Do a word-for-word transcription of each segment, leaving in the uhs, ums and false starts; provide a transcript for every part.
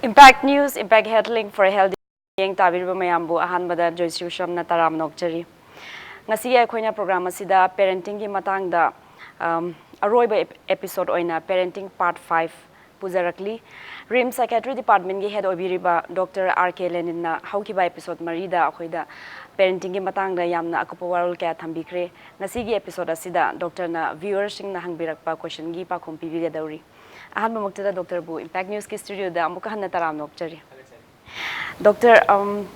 Impact News, Impact Health Link for a Healthy ꯌꯦꯡ ꯇꯥꯕꯤꯔꯤꯕ ꯃꯌꯥꯝꯕꯨ ꯑꯍꯥꯟꯕꯗ ꯖꯣꯏꯁ꯭ꯔꯤ ꯎꯁꯝꯅ ꯇꯔꯥꯝꯅ ꯑꯣꯛꯆꯔꯤ꯫ ꯉꯁꯤꯒꯤ ꯑꯩꯈꯣꯏꯅ ꯄ꯭ꯔꯣꯒ꯭ꯔꯥꯝ ꯑꯁꯤꯗ ꯄꯦꯔꯦꯟꯇꯤꯡꯒꯤ ꯃꯇꯥꯡꯗ ꯑꯝ, ꯑꯔꯣꯏꯕ ꯑꯦꯄꯤꯁꯣꯗ ꯑꯣꯏꯅ ꯄꯦꯔꯦꯟꯇꯤꯡ ꯄꯥꯔꯠ ꯐꯥꯏꯚ ꯄꯨꯖꯔꯛꯂꯤ꯫ ꯔꯤꯝꯁ ꯁꯥꯏꯀꯦꯇ꯭ꯔꯤ ꯗꯤꯄꯥꯔꯠꯃꯦꯟꯒꯤ ꯍꯦꯗ ꯑꯣꯏꯕꯤꯔꯤꯕ ꯗꯣꯛꯇꯔ ꯑꯥꯔ ꯀꯦ ꯂꯦꯅꯤꯟꯅ ꯍꯧꯈꯤꯕ ꯑꯦꯄꯤꯁꯣꯗ ꯃꯔꯤꯗ ꯑꯩꯈꯣꯏꯗ ꯄꯦꯔꯦꯟꯇꯤꯡꯒꯤ ꯃꯇꯥꯡꯗ ꯌꯥꯝꯅ ꯑꯀꯨꯞꯄ ꯋꯥꯔꯣꯜ ꯀꯌꯥ ꯊꯝꯕꯤꯈ꯭ꯔꯦ꯫ ꯉꯁꯤꯒꯤ ꯑꯦꯄꯤꯁꯣꯗ ꯑꯁꯤꯗ ꯗꯣꯛꯇꯔꯅ ꯚ꯭ꯌꯨꯋꯔꯁꯤꯡꯅ ꯍꯪꯕꯤꯔꯛꯄ ꯀꯣꯏꯁꯟꯒꯤ ꯄꯥꯎꯈꯨꯝ ꯄꯤꯕꯤꯒꯗꯧꯔꯤ꯫ ꯑꯍꯥꯟꯕꯃꯛꯇꯗ ꯗꯣꯛꯇꯔꯕꯨ ꯏꯝꯄꯦꯛ ꯅ꯭ꯌꯨꯁꯀꯤ ꯁ꯭ꯇꯨꯗꯤꯑꯣꯗ ꯑꯃꯨꯛꯀ ꯍꯟꯅ ꯇꯔꯥꯝꯅ ꯑꯣꯛꯆꯔꯤ꯫ ꯗꯣꯛꯇꯔ, ꯑꯝ,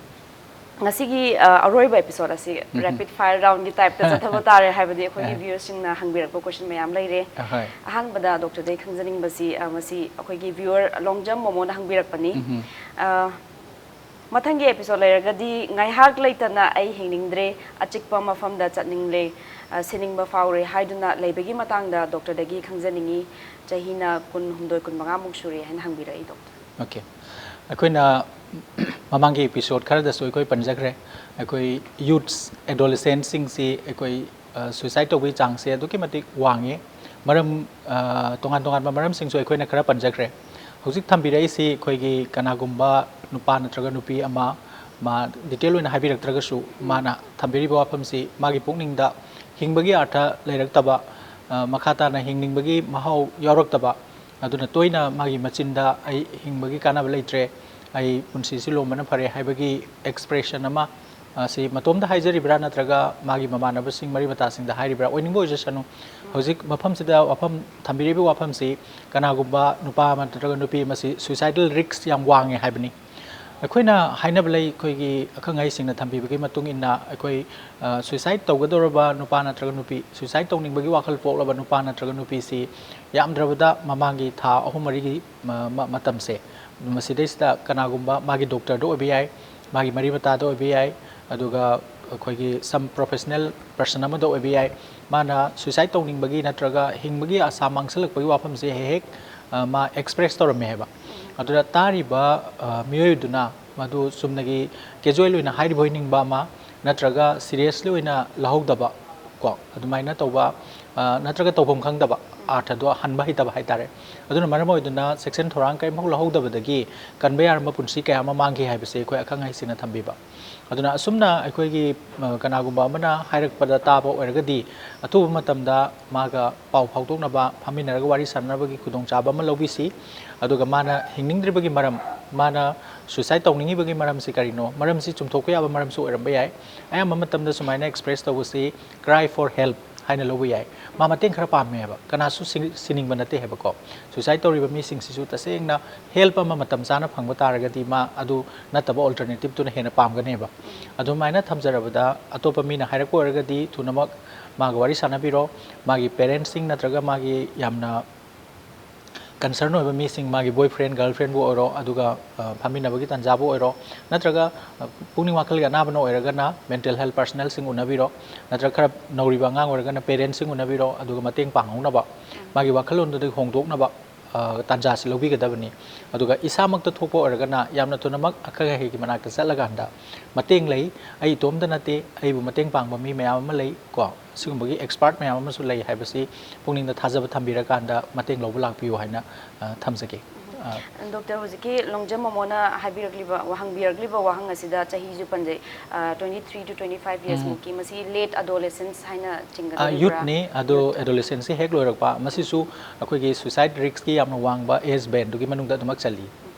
ꯉꯁꯤꯒꯤ, ꯑ, ꯑꯔꯣꯏꯕ ꯑꯦꯄꯤꯁꯣꯗ ꯑꯁꯤ ꯔꯦꯄꯤꯗ ꯐꯥꯏꯌꯔ ꯔꯥꯎꯟꯒꯤ ꯇꯥꯏꯞꯇ ꯆꯠꯊꯕ ꯇꯥꯔꯦ, ꯍꯥꯏꯕꯗꯤ ꯑꯩꯈꯣꯏꯒꯤ ꯚ꯭ꯌꯨꯋꯔꯁꯤꯡꯅ ꯍꯪꯕꯤꯔꯛꯄ ꯀꯣꯏꯁꯟ ꯃꯌꯥꯝ ꯂꯩꯔꯦ꯫ ꯑꯍꯣꯏ꯫ ꯑꯍꯥꯟꯕꯗ ꯗꯣꯛꯇꯔꯗꯒꯤ ꯈꯪꯖꯅꯤꯡꯕꯁꯤ, ꯑ, ꯃꯁꯤ ꯑꯩꯈꯣꯏꯒꯤ ꯚ꯭ꯌꯨꯋꯔ ꯂꯣꯡꯖꯝ ꯃꯣꯃꯣꯅ ꯍꯪꯕꯤꯔꯛꯄꯅꯤ꯫ ꯎꯝꯍꯨꯝ꯫ ꯑ, ꯃꯊꯪꯒꯤ ꯑꯦꯄꯤꯁꯣꯗ ꯂꯩꯔꯒꯗꯤ ꯉꯥꯏꯍꯥꯛ ꯂꯩꯇꯅ "ꯑꯩ ꯍꯤꯡꯅꯤꯡꯗ꯭ꯔꯦ, ꯑꯆꯤꯛꯄ ꯃꯐꯝꯗ ꯆꯠꯅꯤꯡꯂꯦ, ꯑ, ꯁꯤꯅꯤꯡꯕ ꯐꯥꯎꯔꯦ" ꯍꯥꯏꯗꯨꯅ ꯂꯩꯕꯒꯤ ꯃꯇꯥꯡꯗ ꯗꯣꯛꯇꯔꯗꯒꯤ ꯈꯪꯖꯅꯤꯡꯏ꯫ ꯆꯍꯤꯅ ꯀꯨꯟꯍꯨꯝꯗꯣꯏ, ꯀꯨꯟꯃꯉꯥꯃꯨꯛ ꯁꯨꯔꯦ ꯍꯥꯏꯅ ꯍꯪꯕꯤꯔꯛꯏ, ꯗꯣꯛꯇꯔ꯫ ꯑꯣꯀꯦ꯫ ꯑꯩꯈꯣꯏꯅ ꯃꯃꯥꯡꯒꯤ ꯑꯦꯄꯤꯁꯣꯗ ꯈꯔꯗꯁꯨ ꯑꯩꯈꯣꯏ ꯄꯟꯖꯈ꯭ꯔꯦ꯫ ꯑꯩꯈꯣꯏ ꯌꯨꯠꯁ, ꯑꯦꯗꯣꯂꯦꯁꯦꯟꯁꯤꯡꯁꯤ ꯑꯩꯈꯣꯏ, ꯑ, ꯁꯨꯏꯁꯥꯏꯗ ꯇꯧꯕꯒꯤ ꯆꯥꯡꯁꯦ ꯑꯗꯨꯛꯀꯤ ꯃꯇꯤꯛ ꯋꯥꯡꯉꯦ꯫ ꯃꯔꯝ, ꯑ, ꯇꯣꯉꯥꯟ ꯇꯣꯉꯥꯟꯕ ꯃꯔꯝꯁꯤꯡꯁꯨ ꯑꯩꯈꯣꯏꯅ ꯈꯔ ꯄꯟꯖꯈ꯭ꯔꯦ꯫ ꯍꯧꯖꯤꯛ ꯊꯝꯕꯤꯔꯛꯏꯁꯤ ꯑꯩꯈꯣꯏꯒꯤ ꯀꯅꯥꯒꯨꯝꯕ ꯅꯨꯄꯥ ꯅꯠꯇ꯭ꯔꯒ ꯅꯨꯄꯤ ꯑꯃ, ꯃꯥ ꯗꯤꯇꯦꯜ ꯑꯣꯏꯅ ꯍꯥꯏꯕꯤꯔꯛꯇ꯭ꯔꯒꯁꯨ, ꯃꯥꯅ ꯊꯝꯕꯤꯔꯤꯕ ꯋꯥꯐꯝꯁꯤ ꯃꯥꯒꯤ ꯄꯨꯛꯅꯤꯡꯗ ꯍꯤꯡꯕꯒꯤ ꯑꯥꯔꯊ ꯂꯩꯔꯛꯇꯕ, ꯑ, ꯃꯈꯥ ꯇꯥꯅ ꯍꯤꯡꯅꯤꯡꯕꯒꯤ ꯃꯍꯥꯎ ꯌꯥꯎꯔꯛꯇꯕ, ꯑꯗꯨꯅ ꯇꯣꯏꯅ ꯃꯥꯒꯤ ꯃꯆꯤꯟꯗ "ꯑꯩ ꯍꯤꯡꯕꯒꯤ ꯀꯥꯟꯅꯕ ꯂꯩꯇ꯭ꯔꯦ, ꯑꯩ ꯄꯨꯟꯁꯤꯁꯤ ꯂꯣꯝꯕꯅ ꯐꯔꯦ" ꯍꯥꯏꯕꯒꯤ ꯑꯦꯛꯁꯄ꯭ꯔꯦꯁꯟ ꯑꯃ, ꯑ, ꯁꯤ ꯃꯇꯣꯝꯗ ꯍꯥꯏꯖꯔꯤꯕ꯭ꯔꯥ ꯅꯠꯇ꯭ꯔꯒ ꯃꯥꯒꯤ ꯃꯃꯥꯟꯅꯕꯁꯤꯡ, ꯃꯔꯤ ꯃꯇꯥꯁꯤꯡꯗ ꯍꯥꯏꯔꯤꯕ꯭ꯔꯥ, ꯑꯣꯏꯅꯤꯡꯕ ꯑꯣꯏꯖꯁꯅꯨ꯫ ꯍꯧꯖꯤꯛ ꯃꯐꯝꯁꯤꯗ ꯋꯥꯐꯝ ꯊꯝꯕꯤꯔꯤꯕ ꯋꯥꯐꯝꯁꯤ ꯀꯅꯥꯒꯨꯝꯕ ꯅꯨꯄꯥ ꯑꯃ ꯅꯠꯇ꯭ꯔꯒ ꯅꯨꯄꯤ ꯑꯃꯁꯤ ꯁꯨꯏꯁꯥꯏꯗꯦꯜ ꯔꯤꯛꯁ ꯌꯥꯝ ꯋꯥꯡꯉꯦ ꯍꯥꯏꯕꯅꯤ꯫ ꯑꯩꯈꯣꯏꯅ ꯍꯥꯏꯅꯕ ꯂꯩ, ꯑꯩꯈꯣꯏꯒꯤ ꯑꯈꯪ ꯑꯍꯩꯁꯤꯡꯅ ꯊꯝꯕꯤꯕꯒꯤ ꯃꯇꯨꯡ ꯏꯟꯅ, ꯑꯩꯈꯣꯏ, ꯑ, ꯁꯨꯏꯁꯥꯏꯗ ꯇꯧꯒꯗꯧꯔꯕ ꯅꯨꯄꯥ ꯅꯠꯇ꯭ꯔꯒ ꯅꯨꯄꯤ, ꯁꯨꯏꯁꯥꯏꯗ ꯇꯧꯅꯤꯡꯕꯒꯤ ꯋꯥꯈꯜ ꯄꯣꯛꯂꯕ ꯅꯨꯄꯥ ꯅꯠꯇ꯭ꯔꯒ ꯅꯨꯄꯤꯁꯤ ꯌꯥꯝꯗ꯭ꯔꯕꯗ ꯃꯃꯥꯡꯒꯤ ꯊꯥ ꯑꯍꯨꯝ ꯃꯔꯤꯒꯤ ꯃ-, ꯃ-, ꯃꯇꯝꯁꯦ, ꯃꯁꯤꯗꯩꯁꯤꯗ ꯀꯅꯥꯒꯨꯝꯕ ꯃꯥꯒꯤ ꯗꯣꯛꯇꯔꯗ ꯑꯣꯏꯕ ꯌꯥꯏ, ꯃꯥꯒꯤ ꯃꯔꯤ ꯃꯇꯥꯗ ꯑꯣꯏꯕ ꯌꯥꯏ, ꯑꯗꯨꯒ ꯑꯩꯈꯣꯏꯒꯤ some professional person ꯑꯃꯗ ꯑꯣꯏꯕ ꯌꯥꯏ, ꯃꯥꯅ ꯁꯨꯏꯁꯥꯏꯗ ꯇꯧꯅꯤꯡꯕꯒꯤ ꯅꯠꯇ꯭ꯔꯒ ꯍꯤꯡꯕꯒꯤ ꯑꯁꯥ ꯃꯥꯡꯁꯤꯜꯂꯛꯄꯒꯤ ꯋꯥꯐꯝꯁꯦ ꯍꯦꯛ ꯍꯦꯛ, ꯑ, ꯃꯥ ꯑꯦꯛꯁꯄ꯭ꯔꯦꯁ ꯇꯧꯔꯝꯃꯦ ꯍꯥꯏꯕ꯫ ꯑꯗꯨꯗ ꯇꯥꯔꯤꯕ, ꯑ, ꯃꯤꯑꯣꯏꯗꯨꯅ ꯃꯗꯨ ꯆꯨꯝꯅꯒꯤ ꯀꯦꯖꯨꯋꯦꯜ ꯑꯣꯏꯅ ꯍꯥꯏꯔꯤꯕ ꯑꯣꯏꯅꯤꯡꯕ ꯑꯃ, ꯅꯠꯇ꯭ꯔꯒ ꯁꯤꯔꯤꯌꯁꯂꯤ ꯑꯣꯏꯅ ꯂꯧꯍꯧꯗꯕ, ꯀꯣ, ꯑꯗꯨꯃꯥꯏꯅ ꯇꯧꯕ, ꯑ, ꯅꯠꯇ꯭ꯔꯒ ꯇꯧꯐꯝ ꯈꯪꯗꯕ, ꯑꯥꯔꯊꯗꯣ ꯍꯟꯕ ꯍꯩꯇꯕ ꯍꯥꯏꯇꯥꯔꯦ꯫ ꯑꯗꯨꯅ ꯃꯔꯝ ꯑꯣꯏꯗꯨꯅ ꯆꯦꯛꯁꯤꯟ ꯊꯧꯔꯥꯡ ꯀꯔꯤꯝꯐꯥꯎ ꯂꯧꯍꯧꯗꯕꯗꯒꯤ ꯀꯟꯕ ꯌꯥꯔꯝꯕ ꯄꯨꯟꯁꯤ ꯀꯌꯥ ꯑꯃ ꯃꯥꯡꯈꯤ ꯍꯥꯏꯕꯁꯦ ꯑꯩꯈꯣꯏ ꯑꯈꯪ ꯑꯍꯩꯁꯤꯡꯅ ꯊꯝꯕꯤꯕ꯫ ꯑꯗꯨꯅ ꯑꯁꯨꯝꯅ ꯑꯩꯈꯣꯏꯒꯤ, ꯑ, ꯀꯅꯥꯒꯨꯝꯕ ꯑꯃꯅ ꯍꯥꯏꯔꯛꯄꯗ ꯇꯥꯕ ꯑꯣꯏꯔꯒꯗꯤ, ꯑꯊꯨꯕ ꯃꯇꯝꯗ ꯃꯥꯒ ꯄꯥꯎ ꯐꯥꯎꯗꯣꯛꯅꯕ, ꯐꯝꯃꯤꯟꯅꯔꯒ ꯋꯥꯔꯤ ꯁꯥꯟꯅꯅꯕꯒꯤ ꯈꯨꯗꯣꯡꯆꯥꯕ ꯑꯃ ꯂꯧꯕꯤꯁꯤ꯫ ꯑꯗꯨꯒ ꯃꯥꯅ ꯍꯤꯡꯅꯤꯡꯗ꯭ꯔꯤꯕꯒꯤ ꯃꯔꯝ, ꯃꯥꯅ suicide ꯇꯧꯅꯤꯡꯉꯤꯕꯒꯤ ꯃꯔꯝꯁꯤ ꯀꯔꯤꯅꯣ? ꯃꯔꯝꯁꯤ ꯆꯨꯝꯊꯣꯛꯄ ꯌꯥꯕ ꯃꯔꯝꯁꯨ ꯑꯣꯏꯔꯝꯕ ꯌꯥꯏ꯫ ꯑꯌꯥꯝꯕ ꯃꯇꯝꯗ ꯁꯨꯃꯥꯏꯅ express ꯇꯧꯕꯁꯤ cry for help ꯍꯥꯏꯅ ꯂꯧꯕ ꯌꯥꯏ꯫ ꯃꯥ ꯃꯇꯦꯡ ꯈꯔ ꯄꯥꯝꯃꯦꯕ, ꯀꯅꯥꯁꯨ ꯁꯤ-, ꯁꯤꯅꯤꯡꯕ ꯅꯠꯇꯦ ꯍꯥꯏꯕꯀꯣ꯫ Suicide ꯇꯧꯔꯤꯕ ꯃꯤꯁꯤꯡꯁꯤꯁꯨ ꯇꯁꯦꯡꯅ help ꯑꯃ ꯃꯇꯝ ꯆꯥꯅ ꯐꯪꯕ ꯇꯥꯔꯒꯗꯤ ꯃꯥ ꯑꯗꯨ ꯅꯠꯇꯕ alternative ꯇꯨꯅ ꯍꯦꯟꯅ ꯄꯥꯝꯒꯅꯦꯕ꯫ ꯑꯗꯨꯃꯥꯏꯅ ꯊꯝꯖꯔꯕꯗ ꯑꯇꯣꯞꯄ ꯃꯤꯅ ꯍꯥꯏꯔꯛꯄ ꯑꯣꯏꯔꯒꯗꯤ ꯊꯨꯅꯃꯛ ꯃꯥꯒ ꯋꯥꯔꯤ ꯁꯥꯟꯅꯕꯤꯔꯣ꯫ ꯃꯥꯒꯤ parents ꯁꯤꯡ ꯅꯠꯇ꯭ꯔꯒ ꯃꯥꯒꯤ ꯌꯥꯝꯅ concern ꯑꯣꯏꯕ ꯃꯤꯁꯤꯡ, ꯃꯥꯒꯤ boyfriend, girlfriend ꯕꯨ ꯑꯣꯏꯔꯣ, ꯑꯗꯨꯒ, ꯑ, ꯐꯝꯃꯤꯟꯅꯕꯒꯤ ꯇꯥꯟꯖꯥꯕꯨ ꯑꯣꯏꯔꯣ, ꯅꯠꯇ꯭ꯔꯒ, ꯑ, ꯄꯨꯛꯅꯤꯡ ꯋꯥꯈꯜꯒꯤ ꯑꯅꯥꯕꯅ ꯑꯣꯏꯔꯒꯅ mental health personnel ꯁꯤꯡ ꯎꯅꯕꯤꯔꯣ, ꯅꯠꯇ꯭ꯔꯒ ꯈꯔ ꯅꯧꯔꯤꯕ ꯑꯉꯥꯡ ꯑꯣꯏꯔꯒꯅ parents ꯁꯤꯡ ꯎꯅꯕꯤꯔꯣ, ꯑꯗꯨꯒ ꯃꯇꯦꯡ ꯄꯥꯡꯍꯧꯅꯕ, ꯃꯥꯒꯤ ꯋꯥꯈꯜꯂꯣꯟꯗꯨꯗꯒꯤ ꯍꯣꯡꯗꯣꯛꯅꯕ, ꯑ, ꯇꯥꯟꯖꯥꯁꯤ ꯂꯧꯕꯤꯒꯗꯕꯅꯤ꯫ ꯑꯗꯨꯒ ꯏꯁꯥꯃꯛꯇ ꯊꯣꯛꯄ ꯑꯣꯏꯔꯒꯅ ꯌꯥꯝꯅ ꯊꯨꯅꯃꯛ ꯑꯈꯪ ꯑꯍꯩꯒꯤ ꯃꯅꯥꯛꯇ ꯆꯠꯂꯀꯥꯟꯗ ꯃꯇꯦꯡ ꯂꯩ, ꯑꯩ ꯏꯇꯣꯝꯇ ꯅꯠꯇꯦ, ꯑꯩꯕꯨ ꯃꯇꯦꯡ ꯄꯥꯡꯕ ꯃꯤ ꯃꯌꯥꯝ ꯑꯃ ꯂꯩ ꯀꯣ꯫ ꯁꯤꯒꯨꯝꯕꯒꯤ expert ꯃꯌꯥꯝ ꯑꯃꯁꯨ ꯂꯩ ꯍꯥꯏꯕꯁꯤ ꯄꯨꯛꯅꯤꯡꯗ ꯊꯥꯖꯕ ꯊꯝꯕꯤꯔꯀꯥꯟꯗ ꯃꯇꯦꯡ ꯂꯧꯕ ꯂꯥꯛꯄꯤꯌꯨ ꯍꯥꯏꯅ, ꯑ, ꯊꯝꯖꯒꯦ꯫ ꯑ, ꯗꯣꯛꯇꯔ, ꯍꯧꯖꯤꯛꯀꯤ ꯂꯣꯡꯖꯝ ꯃꯣꯃꯣꯅ ꯍꯥꯏꯕꯤꯔꯛꯂꯤꯕ, ꯍꯪꯕꯤꯔꯛꯂꯤꯕ ꯋꯥꯍꯪ ꯑꯁꯤꯗ ꯆꯍꯤꯁꯨ ꯄꯟꯖꯩ, ꯑ, twenty three to twenty five years ꯎꯝ꯫ ꯃꯨꯛꯀꯤ, ꯃꯁꯤ late adolescence ꯍꯥꯏꯅ ꯑ, ꯆꯤꯡꯒꯗꯧꯔꯤꯕ꯭ꯔꯥ? Youth ꯅꯤ, ꯑꯗꯣ youth꯫ Adolescence ꯁꯤ ꯍꯦꯛ ꯂꯣꯏꯔꯛꯄ, ꯃꯁꯤꯁꯨ ꯑꯩꯈꯣꯏꯒꯤ suicide risk ꯀꯤ ꯌꯥꯝꯅ ꯋꯥꯡꯕ age band ꯗꯨꯒꯤ ꯃꯅꯨꯡꯗ ꯑꯗꯨꯃꯛ ꯆꯜꯂꯤ꯫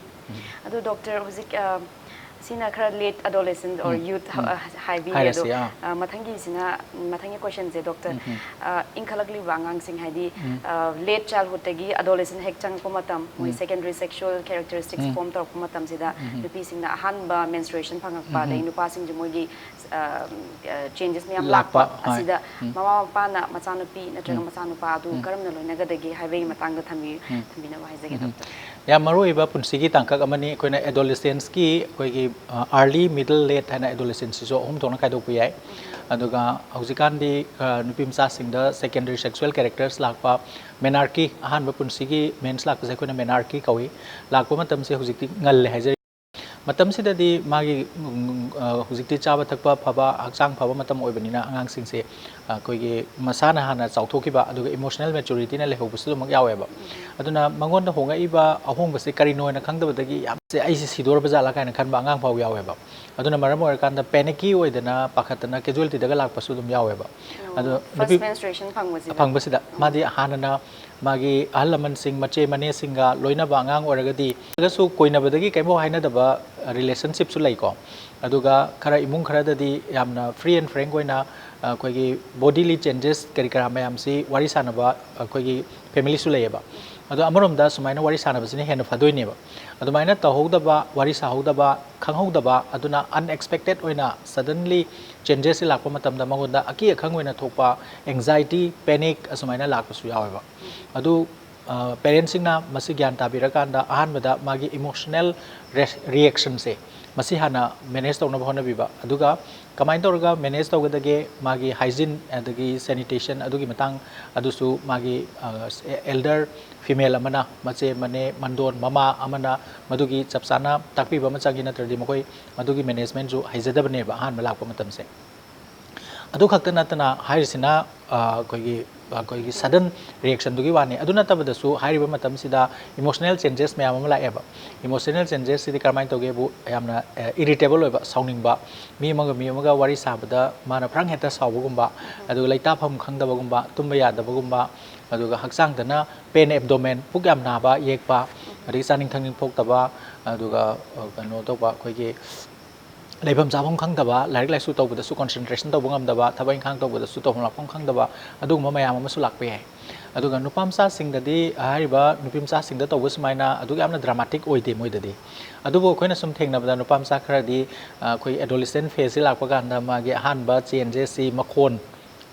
ꯎꯝ꯫ ꯑꯗꯨ ꯗꯣꯛꯇꯔ, ꯍꯧꯖꯤꯛ, ꯑ, ꯁꯤꯅ ꯈꯔ late adolescent or um. Youth, ꯎꯝ꯫ ꯑ, ꯍꯥꯏꯕꯤꯔꯦ꯫ ꯑꯗꯣ, ꯍꯥꯏꯔꯁꯤ, ꯑꯥ꯫ ꯑ, ꯃꯊꯪꯒꯤꯁꯤꯅ, ꯃꯊꯪꯒꯤ question ꯁꯦ ꯗꯣꯛꯇꯔ, ꯎꯝ, ꯎꯝ꯫ ꯑ, ꯏꯟꯈꯠꯂꯛꯂꯤꯕ ꯑꯉꯥꯡꯁꯤꯡ, ꯍꯥꯏꯗꯤ, ꯎꯝ꯫ ꯑ, late childhood ꯇꯒꯤ adolescent ꯍꯦꯛ ꯆꯪꯉꯛꯄ ꯃꯇꯝ, ꯃꯣꯏ ꯎꯝ꯫ Secondary sexual characteristics ꯎꯝ꯫ Form ꯇꯧꯔꯛꯄ ꯃꯇꯝꯁꯤꯗ ꯎꯝ, ꯎꯝ꯫ ꯅꯨꯄꯤꯁꯤꯡꯅ ꯑꯍꯥꯟꯕ menstruation ꯐꯪꯉꯛꯄ, ꯎꯝ, ꯑꯗꯩ ꯎꯝ꯫ ꯅꯨꯄꯥꯁꯤꯡꯁꯨ ꯃꯣꯏꯒꯤ, ꯑ, ꯑ, changes ꯃꯌꯥꯝ ꯂꯥꯛꯄ, ꯂꯥꯛꯄ, ꯍꯣꯏ꯫ ꯑꯁꯤꯗ ꯎꯝ꯫ ꯃꯃꯥ ꯃꯄꯥꯅ ꯃꯆꯥꯅꯨꯄꯤ ꯅꯠꯇ꯭ꯔꯒ ꯎꯝ꯫ ꯃꯆꯥꯅꯨꯄꯥ ꯑꯗꯨ ꯎꯝ꯫ ꯀꯔꯝꯅ ꯂꯣꯏꯅꯒꯗꯒꯦ ꯍꯥꯏꯕꯒꯤ ꯃꯇꯥꯡꯗ ꯊꯝꯕꯤ-, ꯎꯝ꯫ ꯊꯝꯕꯤꯅꯕ ꯍꯥꯏꯖꯒꯦ, ꯎꯝ, ꯎꯝ꯫ ꯗꯣꯛꯇꯔ꯫ ꯌꯥꯝ ꯃꯔꯨꯑꯣꯏꯕ ꯄꯨꯟꯁꯤꯒꯤ ꯇꯥꯡꯀꯛ ꯑꯃꯅꯤ꯫ ꯑꯩꯈꯣꯏꯅ adolescence ꯀꯤ ꯑꯩꯈꯣꯏꯒꯤ, ꯑ, early, middle, late ꯍꯥꯏꯅ adolescence ꯁꯤꯁꯨ ꯑꯍꯨꯝ ꯊꯣꯛꯅ ꯈꯥꯏꯗꯣꯛꯄ ꯌꯥꯏ꯫ ꯑꯗꯨꯒ ꯍꯧꯖꯤꯛꯀꯥꯟꯗꯤ, ꯑ, ꯅꯨꯄꯤ ꯃꯆꯥꯁꯤꯡꯗ secondary sexual characters ꯂꯥꯛꯄ, menarche, ꯑꯍꯥꯟꯕ ꯄꯨꯟꯁꯤꯒꯤ mens ꯂꯥꯛꯄꯁꯦ ꯑꯩꯈꯣꯏꯅ menarche ꯀꯧꯏ꯫ ꯂꯥꯛꯄ ꯃꯇꯝꯁꯦ ꯍꯧꯖꯤꯛꯇꯤ ꯉꯜꯂꯦ ꯍꯥꯏꯖꯔꯤ꯫ ꯃꯇꯝꯁꯤꯗꯗꯤ ꯃꯥꯒꯤ, ꯎꯝ, ꯑ, ꯍꯧꯖꯤꯛꯇꯤ ꯆꯥꯕ ꯊꯛꯄ ꯐꯕ, ꯍꯛꯆꯥꯡ ꯐꯕ ꯃꯇꯝ ꯑꯣꯏꯕꯅꯤꯅ ꯑꯉꯥꯡꯁꯤꯡꯁꯦ, ꯑ, ꯑꯩꯈꯣꯏꯒꯤ ꯃꯁꯥꯅ ꯍꯥꯟꯅ ꯆꯥꯎꯊꯣꯛꯈꯤꯕ, ꯑꯗꯨꯒ emotional maturityꯅ ꯂꯩꯍꯧꯕꯁꯨ ꯑꯗꯨꯃꯛ ꯌꯥꯎꯋꯦꯕ꯫ ꯑꯗꯨꯅ ꯃꯉꯣꯟꯗ ꯍꯣꯡꯉꯛꯏꯕ ꯑꯍꯣꯡꯕꯁꯦ ꯀꯔꯤꯅꯣ ꯍꯥꯏꯅ ꯈꯪꯗꯕꯗꯒꯤ ꯌꯥꯝ, "ꯁꯦ, ꯑꯩꯁꯦ ꯁꯤꯗꯣꯔꯕ ꯖꯥꯠꯂꯥ?" ꯀꯥꯏꯅ ꯈꯟꯕ ꯑꯉꯥꯡ ꯐꯥꯎ ꯌꯥꯎꯋꯦꯕ꯫ ꯑꯗꯨꯅ ꯃꯔꯝ ꯑꯣꯏꯔꯀꯥꯟꯗ panicky ꯑꯣꯏꯗꯅ, ꯄꯥꯈꯠꯇꯅ casualtyꯗꯒ ꯂꯥꯛꯄꯁꯨ ꯑꯗꯨꯝ ꯌꯥꯎꯋꯦꯕ꯫ ꯑꯗꯣ first ꯅꯨꯄꯤ menstruation ꯐꯪꯕꯁꯤꯗ? ꯐꯪꯕꯁꯤꯗ ꯃꯥꯗꯤ ꯍꯥꯟꯅꯅ ꯃꯥꯒꯤ ꯑꯍꯜ ꯂꯃꯟꯁꯤꯡ, ꯃꯆꯦ ꯃꯅꯦꯁꯤꯡꯒ ꯂꯣꯏꯅꯕ ꯑꯉꯥꯡ ꯑꯣꯏꯔꯒꯗꯤ, ꯑꯗꯨꯒꯁꯨ ꯀꯣꯏꯅꯕꯗꯒꯤ ꯀꯩꯝꯐꯥꯎ ꯍꯥꯏꯅꯗꯕ relationshipꯁꯨ ꯂꯩꯀꯣ꯫ ꯑꯗꯨꯒ ꯈꯔ ꯏꯃꯨꯡ ꯈꯔꯗꯗꯤ ꯌꯥꯝꯅ free and frank ꯑꯣꯏꯅ, ꯑ, ꯑꯩꯈꯣꯏꯒꯤ bodily changes ꯀꯔꯤ ꯀꯔꯥ ꯃꯌꯥꯝꯁꯤ ꯋꯥꯔꯤ ꯁꯥꯟꯅꯕ ꯑꯩꯈꯣꯏꯒꯤ familyꯁꯨ ꯂꯩꯌꯦꯕ꯫ ꯑꯗꯣ ꯑꯃꯔꯣꯝꯗ ꯁꯨꯃꯥꯏꯅ ꯋꯥꯔꯤ ꯁꯥꯟꯅꯕꯁꯤꯅ ꯍꯦꯟꯅ ꯐꯗꯣꯏꯅꯦꯕ꯫ ꯑꯗꯨꯃꯥꯏꯅ ꯇꯧꯍꯧꯗꯕ, ꯋꯥꯔꯤ ꯁꯥꯍꯧꯗꯕ, ꯈꯪꯍꯧꯗꯕ, ꯑꯗꯨꯅ unexpected ꯑꯣꯏꯅ suddenly changesꯁꯤ ꯂꯥꯛꯄ ꯃꯇꯝꯗ ꯃꯉꯣꯟꯗ ꯑꯀꯤ ꯑꯈꯪ ꯑꯣꯏꯅ ꯊꯣꯛꯄ, anxiety, panic ꯑꯁꯨꯃꯥꯏꯅ ꯂꯥꯛꯄꯁꯨ ꯌꯥꯎꯋꯦꯕ꯫ ꯑꯗꯨ, ꯑ, parentꯁꯤꯡꯅ ꯃꯁꯤ ꯒ꯭ꯌꯥꯟ ꯇꯥꯕꯤꯔꯀꯥꯟꯗ ꯑꯍꯥꯟꯕꯗ ꯃꯥꯒꯤ emotional res-, reactionꯁꯦ ꯃꯁꯤ ꯍꯥꯟꯅ manage ꯇꯧꯅꯕ ꯍꯣꯠꯅꯕꯤꯕ꯫ ꯑꯗꯨꯒ ꯀꯃꯥꯏꯅ ꯇꯧꯔꯒ manage ꯇꯧꯒꯗꯒꯦ, ꯃꯥꯒꯤ hygiene ꯑꯗꯒꯤ sanitation ꯑꯗꯨꯒꯤ ꯃꯇꯥꯡ ꯑꯗꯨꯁꯨ ꯃꯥꯒꯤ, ꯑ, elder female ꯑꯃꯅ, ꯃꯆꯦ, ꯃꯅꯦ, ꯃꯟꯗꯣꯟ, ꯃꯃꯥ ꯑꯃꯅ ꯃꯗꯨꯒꯤ ꯆꯞ ꯆꯥꯅ ꯇꯥꯛꯄꯤꯕ ꯑꯃ ꯆꯪꯉꯤ, ꯅꯠꯇ꯭ꯔꯗꯤ ꯃꯈꯣꯏ ꯃꯗꯨꯒꯤ managementꯁꯨ ꯍꯩꯖꯗꯕꯅꯦꯕ ꯑꯍꯥꯟꯕ ꯂꯥꯛꯄ ꯃꯇꯝꯁꯦ꯫ ꯑꯗꯨ ꯈꯛꯇ ꯅꯠꯇꯅ ꯍꯥꯏꯔꯤꯁꯤꯅ, ꯑ, ꯑꯩꯈꯣꯏꯒꯤ, ꯑꯩꯈꯣꯏꯒꯤ sudden reactionꯗꯨꯒꯤ ꯋꯥꯅꯤ꯫ ꯑꯗꯨ ꯅꯠꯇꯕꯗꯁꯨ ꯍꯥꯏꯔꯤꯕ ꯃꯇꯝꯁꯤꯗ emotional changes ꯃꯌꯥꯝ ꯑꯃ ꯂꯥꯛꯑꯦꯕ꯫ Emotional changesꯁꯤꯗꯤ ꯀꯔꯝꯍꯥꯏꯅ ꯇꯧꯒꯦꯕꯨ, ꯌꯥꯝꯅ, ꯑ, irritable ꯑꯣꯏꯕ, ꯁꯥꯎꯅꯤꯡꯕ, ꯃꯤ ꯑꯃꯒ ꯃꯤ ꯑꯃꯒ ꯋꯥꯔꯤ ꯁꯥꯕꯗ ꯃꯥꯅ ꯐ꯭ꯔꯪ ꯍꯦꯛꯇ ꯁꯥꯎꯕꯒꯨꯝꯕ, ꯑꯗꯨꯒ ꯂꯩꯇꯥꯐꯝ ꯈꯪꯗꯕꯒꯨꯝꯕ, ꯇꯨꯝꯕ ꯌꯥꯗꯕꯒꯨꯝꯕ, ꯑꯗꯨꯒ ꯍꯛꯆꯥꯡꯗꯅ pain abdomen, ꯄꯨꯛ ꯌꯥꯝ ꯅꯥꯕ, ꯌꯦꯛꯄ, ꯑꯗꯒꯤ ꯆꯥꯅꯤꯡ ꯊꯛꯅꯤꯡ ꯄꯣꯛꯇꯕ, ꯑꯗꯨꯒ, ꯑ, ꯀꯩꯅꯣ ꯇꯧꯕ, ꯑꯩꯈꯣꯏꯒꯤ ꯂꯩꯐꯝ ꯆꯥꯐꯝ ꯈꯪꯗꯕ, ꯂꯥꯏꯔꯤꯛ ꯂꯥꯏꯁꯨ ꯇꯧꯕꯗꯁꯨ concentration ꯇꯧꯕ ꯉꯝꯗꯕ, ꯊꯕꯛ ꯏꯪꯈꯥꯡ ꯇꯧꯕꯗꯁꯨ ꯇꯧꯐꯝ ꯂꯥꯛꯐꯝ ꯈꯪꯗꯕ, ꯑꯗꯨꯒꯨꯝꯕ ꯃꯌꯥꯝ ꯑꯃꯁꯨ ꯂꯥꯛꯄ ꯌꯥꯏ꯫ ꯑꯗꯨꯒ ꯅꯨꯄꯥ ꯃꯆꯥꯁꯤꯡꯗꯗꯤ, ꯍꯥꯏꯔꯤꯕ ꯅꯨꯄꯤ ꯃꯆꯥꯁꯤꯡꯗ ꯇꯧꯕ ꯁꯨꯃꯥꯏꯅ ꯑꯗꯨꯛ ꯌꯥꯝꯅ dramatic ꯑꯣꯏꯗꯦ ꯃꯣꯏꯗꯗꯤ꯫ ꯑꯗꯨꯕꯨ ꯑꯩꯈꯣꯏꯅ ꯁꯨꯝ ꯊꯦꯡꯅꯕꯗ ꯅꯨꯄꯥ ꯃꯆꯥ ꯈꯔꯗꯤ, ꯑ, ꯑꯩꯈꯣꯏ adolescent phaseꯁꯤ ꯂꯥꯛꯄ ꯀꯥꯟꯗ ꯃꯥꯒꯤ ꯑꯍꯥꯟꯕ changesꯁꯤ ꯃꯈꯣꯟ,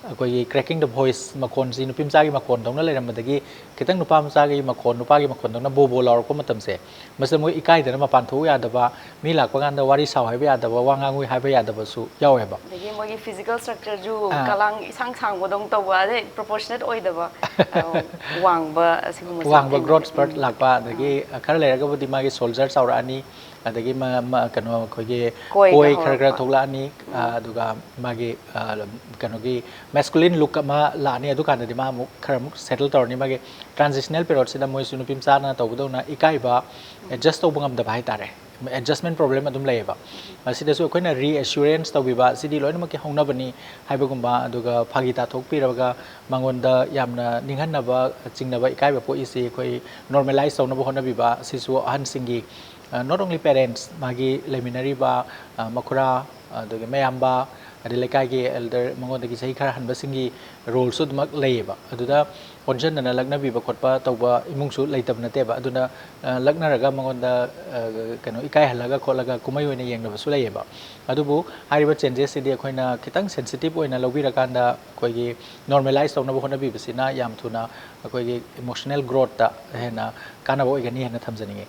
ꯑꯩꯈꯣꯏꯒꯤ cracking the voice ꯃꯈꯣꯟꯁꯤ ꯅꯨꯄꯤ ꯃꯆꯥꯒꯤ ꯃꯈꯣꯟꯗꯧꯅ ꯂꯩꯔꯝꯕꯗꯒꯤ ꯈꯤꯇꯪ ꯅꯨꯄꯥ ꯃꯆꯥꯒꯤ ꯃꯈꯣꯟ, ꯅꯨꯄꯥꯒꯤ ꯃꯈꯣꯟꯗꯧꯅ ꯕꯣ ꯕꯣ ꯂꯥꯎꯔꯛꯄ ꯃꯇꯝꯁꯦ, ꯃꯁꯤꯗ ꯃꯣꯏ ꯏꯀꯥꯏꯗꯅ ꯃꯄꯥꯟ ꯊꯣꯛꯎ ꯌꯥꯗꯕ, ꯃꯤ ꯂꯥꯛꯄ ꯀꯥꯟꯗ ꯋꯥꯔꯤ ꯁꯥꯎ ꯍꯥꯏꯕ ꯌꯥꯗꯕ, ꯋꯥ ꯉꯥꯡꯉꯨ ꯍꯥꯏꯕ ꯌꯥꯗꯕꯁꯨ ꯌꯥꯎꯋꯦꯕ꯫ ꯑꯗꯒꯤ ꯃꯣꯏꯒꯤ physical structureꯁꯨ ꯑꯥ꯫ ꯀꯂꯥꯡ ꯏꯁꯥꯡ ꯁꯥꯡꯕꯗꯧ ꯇꯧꯕ, ꯑꯗꯩ proportionate ꯑꯣꯏꯗꯕ, ꯑ, ꯋꯥꯡꯕ, ꯑꯁꯤꯒꯨꯝꯕꯁꯨ ꯋꯥꯡꯕ ꯊꯦꯡꯅꯩ꯫ Growth spurt ꯎꯝ꯫ ꯂꯥꯛꯄ, ꯑꯗꯒꯤ ꯑꯥ꯫ ꯈꯔ ꯂꯩꯔꯒꯕꯨꯗꯤ ꯃꯥꯒꯤ shoulder ꯆꯥꯎꯔꯛꯑꯅꯤ, ꯑꯗꯒꯤ ꯃ- ꯃ- ꯀꯩꯅꯣ ꯑꯩꯈꯣꯏꯒꯤ ꯀꯣꯏꯒ ꯀꯣꯏ ꯈꯔ ꯈꯔ ꯍꯧꯔꯛꯄ꯫ ꯊꯣꯛꯂꯛꯑꯅꯤ, ꯑ, ꯑꯗꯨꯒ ꯃꯥꯒꯤ ꯑ, ꯀꯩꯅꯣꯒꯤ masculine look ꯑꯃ ꯂꯥꯛꯑꯅꯤ꯫ ꯑꯗꯨꯀꯥꯟꯗꯗꯤ ꯃꯥ ꯑꯃꯨꯛ ꯈꯔ ꯑꯃꯨꯛ settle ꯇꯧꯔꯅꯤ꯫ ꯃꯥꯒꯤ transitional periodꯁꯤꯗ ꯃꯣꯏꯁꯨ ꯅꯨꯄꯤ ꯃꯆꯥꯅ ꯇꯧꯕꯗꯧꯅ ꯏꯀꯥꯏꯕ, adjust ꯇꯧꯕ ꯉꯝꯗꯕ ꯍꯥꯏꯇꯥꯔꯦ, adjustment problem ꯑꯗꯨꯝ ꯂꯩꯌꯦꯕ꯫ ꯃꯁꯤꯗꯁꯨ ꯑꯩꯈꯣꯏꯅ reassurance ꯇꯧꯕꯤꯕ, ꯁꯤꯗꯤ ꯂꯣꯏꯅꯃꯛꯀꯤ ꯍꯧꯅꯕꯅꯤ ꯍꯥꯏꯕꯒꯨꯝꯕ, ꯑꯗꯨꯒ ꯐꯥꯒꯤ ꯇꯥꯊꯣꯛꯄꯤꯔꯒ ꯃꯉꯣꯟꯗ ꯌꯥꯝꯅ ꯅꯤꯡꯍꯟꯅꯕ, ꯆꯤꯡꯅꯕ, ꯏꯀꯥꯏꯕ ꯄꯣꯛꯏꯁꯤ ꯑꯩꯈꯣꯏ normalize ꯇꯧꯅꯕ ꯍꯣꯠꯅꯕꯤꯕ, ꯁꯤꯁꯨ ꯑꯍꯟꯁꯤꯡꯒꯤ, ꯑ, not only parents, ꯃꯥꯒꯤ ꯂꯩꯃꯤꯟꯅꯔꯤꯕ, ꯑ, ꯃꯈꯨꯔꯥ, ꯑꯗꯒꯤ ꯃꯌꯥꯝꯕ, ꯑꯗꯩ ꯂꯩꯀꯥꯏꯒꯤ elder, ꯃꯉꯣꯟꯗꯒꯤ ꯆꯍꯤ ꯈꯔ ꯍꯟꯕꯁꯤꯡꯒꯤ roleꯁꯨ ꯑꯗꯨꯃꯛ ꯂꯩꯌꯦꯕ꯫ ꯑꯗꯨꯗ ꯑꯣꯟꯁꯤꯟꯗꯅ ꯂꯛꯅꯕꯤꯕ ꯈꯣꯠꯄ ꯇꯧꯕ ꯏꯃꯨꯡꯁꯨ ꯂꯩꯇꯕ ꯅꯠꯇꯦꯕ꯫ ꯑꯗꯨꯅ, ꯑ, ꯂꯛꯅꯔꯒ ꯃꯉꯣꯟꯗ, ꯑ, ꯀꯩꯅꯣ, ꯏꯀꯥꯏꯍꯜꯂꯒ ꯈꯣꯠꯂꯒ ꯀꯨꯝꯍꯩ ꯑꯣꯏꯅ ꯌꯦꯡꯅꯕꯁꯨ ꯂꯩꯌꯦꯕ꯫ ꯑꯗꯨꯕꯨ ꯍꯥꯏꯔꯤꯕ changesꯁꯤꯗꯤ ꯑꯩꯈꯣꯏꯅ ꯈꯤꯇꯪ sensitive ꯑꯣꯏꯅ ꯂꯧꯕꯤꯔꯀꯥꯟꯗ ꯑꯩꯈꯣꯏꯒꯤ normalize ꯇꯧꯅꯕ ꯍꯣꯠꯅꯕꯤꯕꯁꯤꯅ ꯌꯥꯝ ꯊꯨꯅ ꯑꯩꯈꯣꯏꯒꯤ emotional growthꯇ ꯍꯦꯟꯅ ꯀꯥꯟꯅꯕ ꯑꯣꯏꯒꯅꯤ ꯍꯥꯏꯅ ꯊꯝꯖꯅꯤꯡꯉꯤ꯫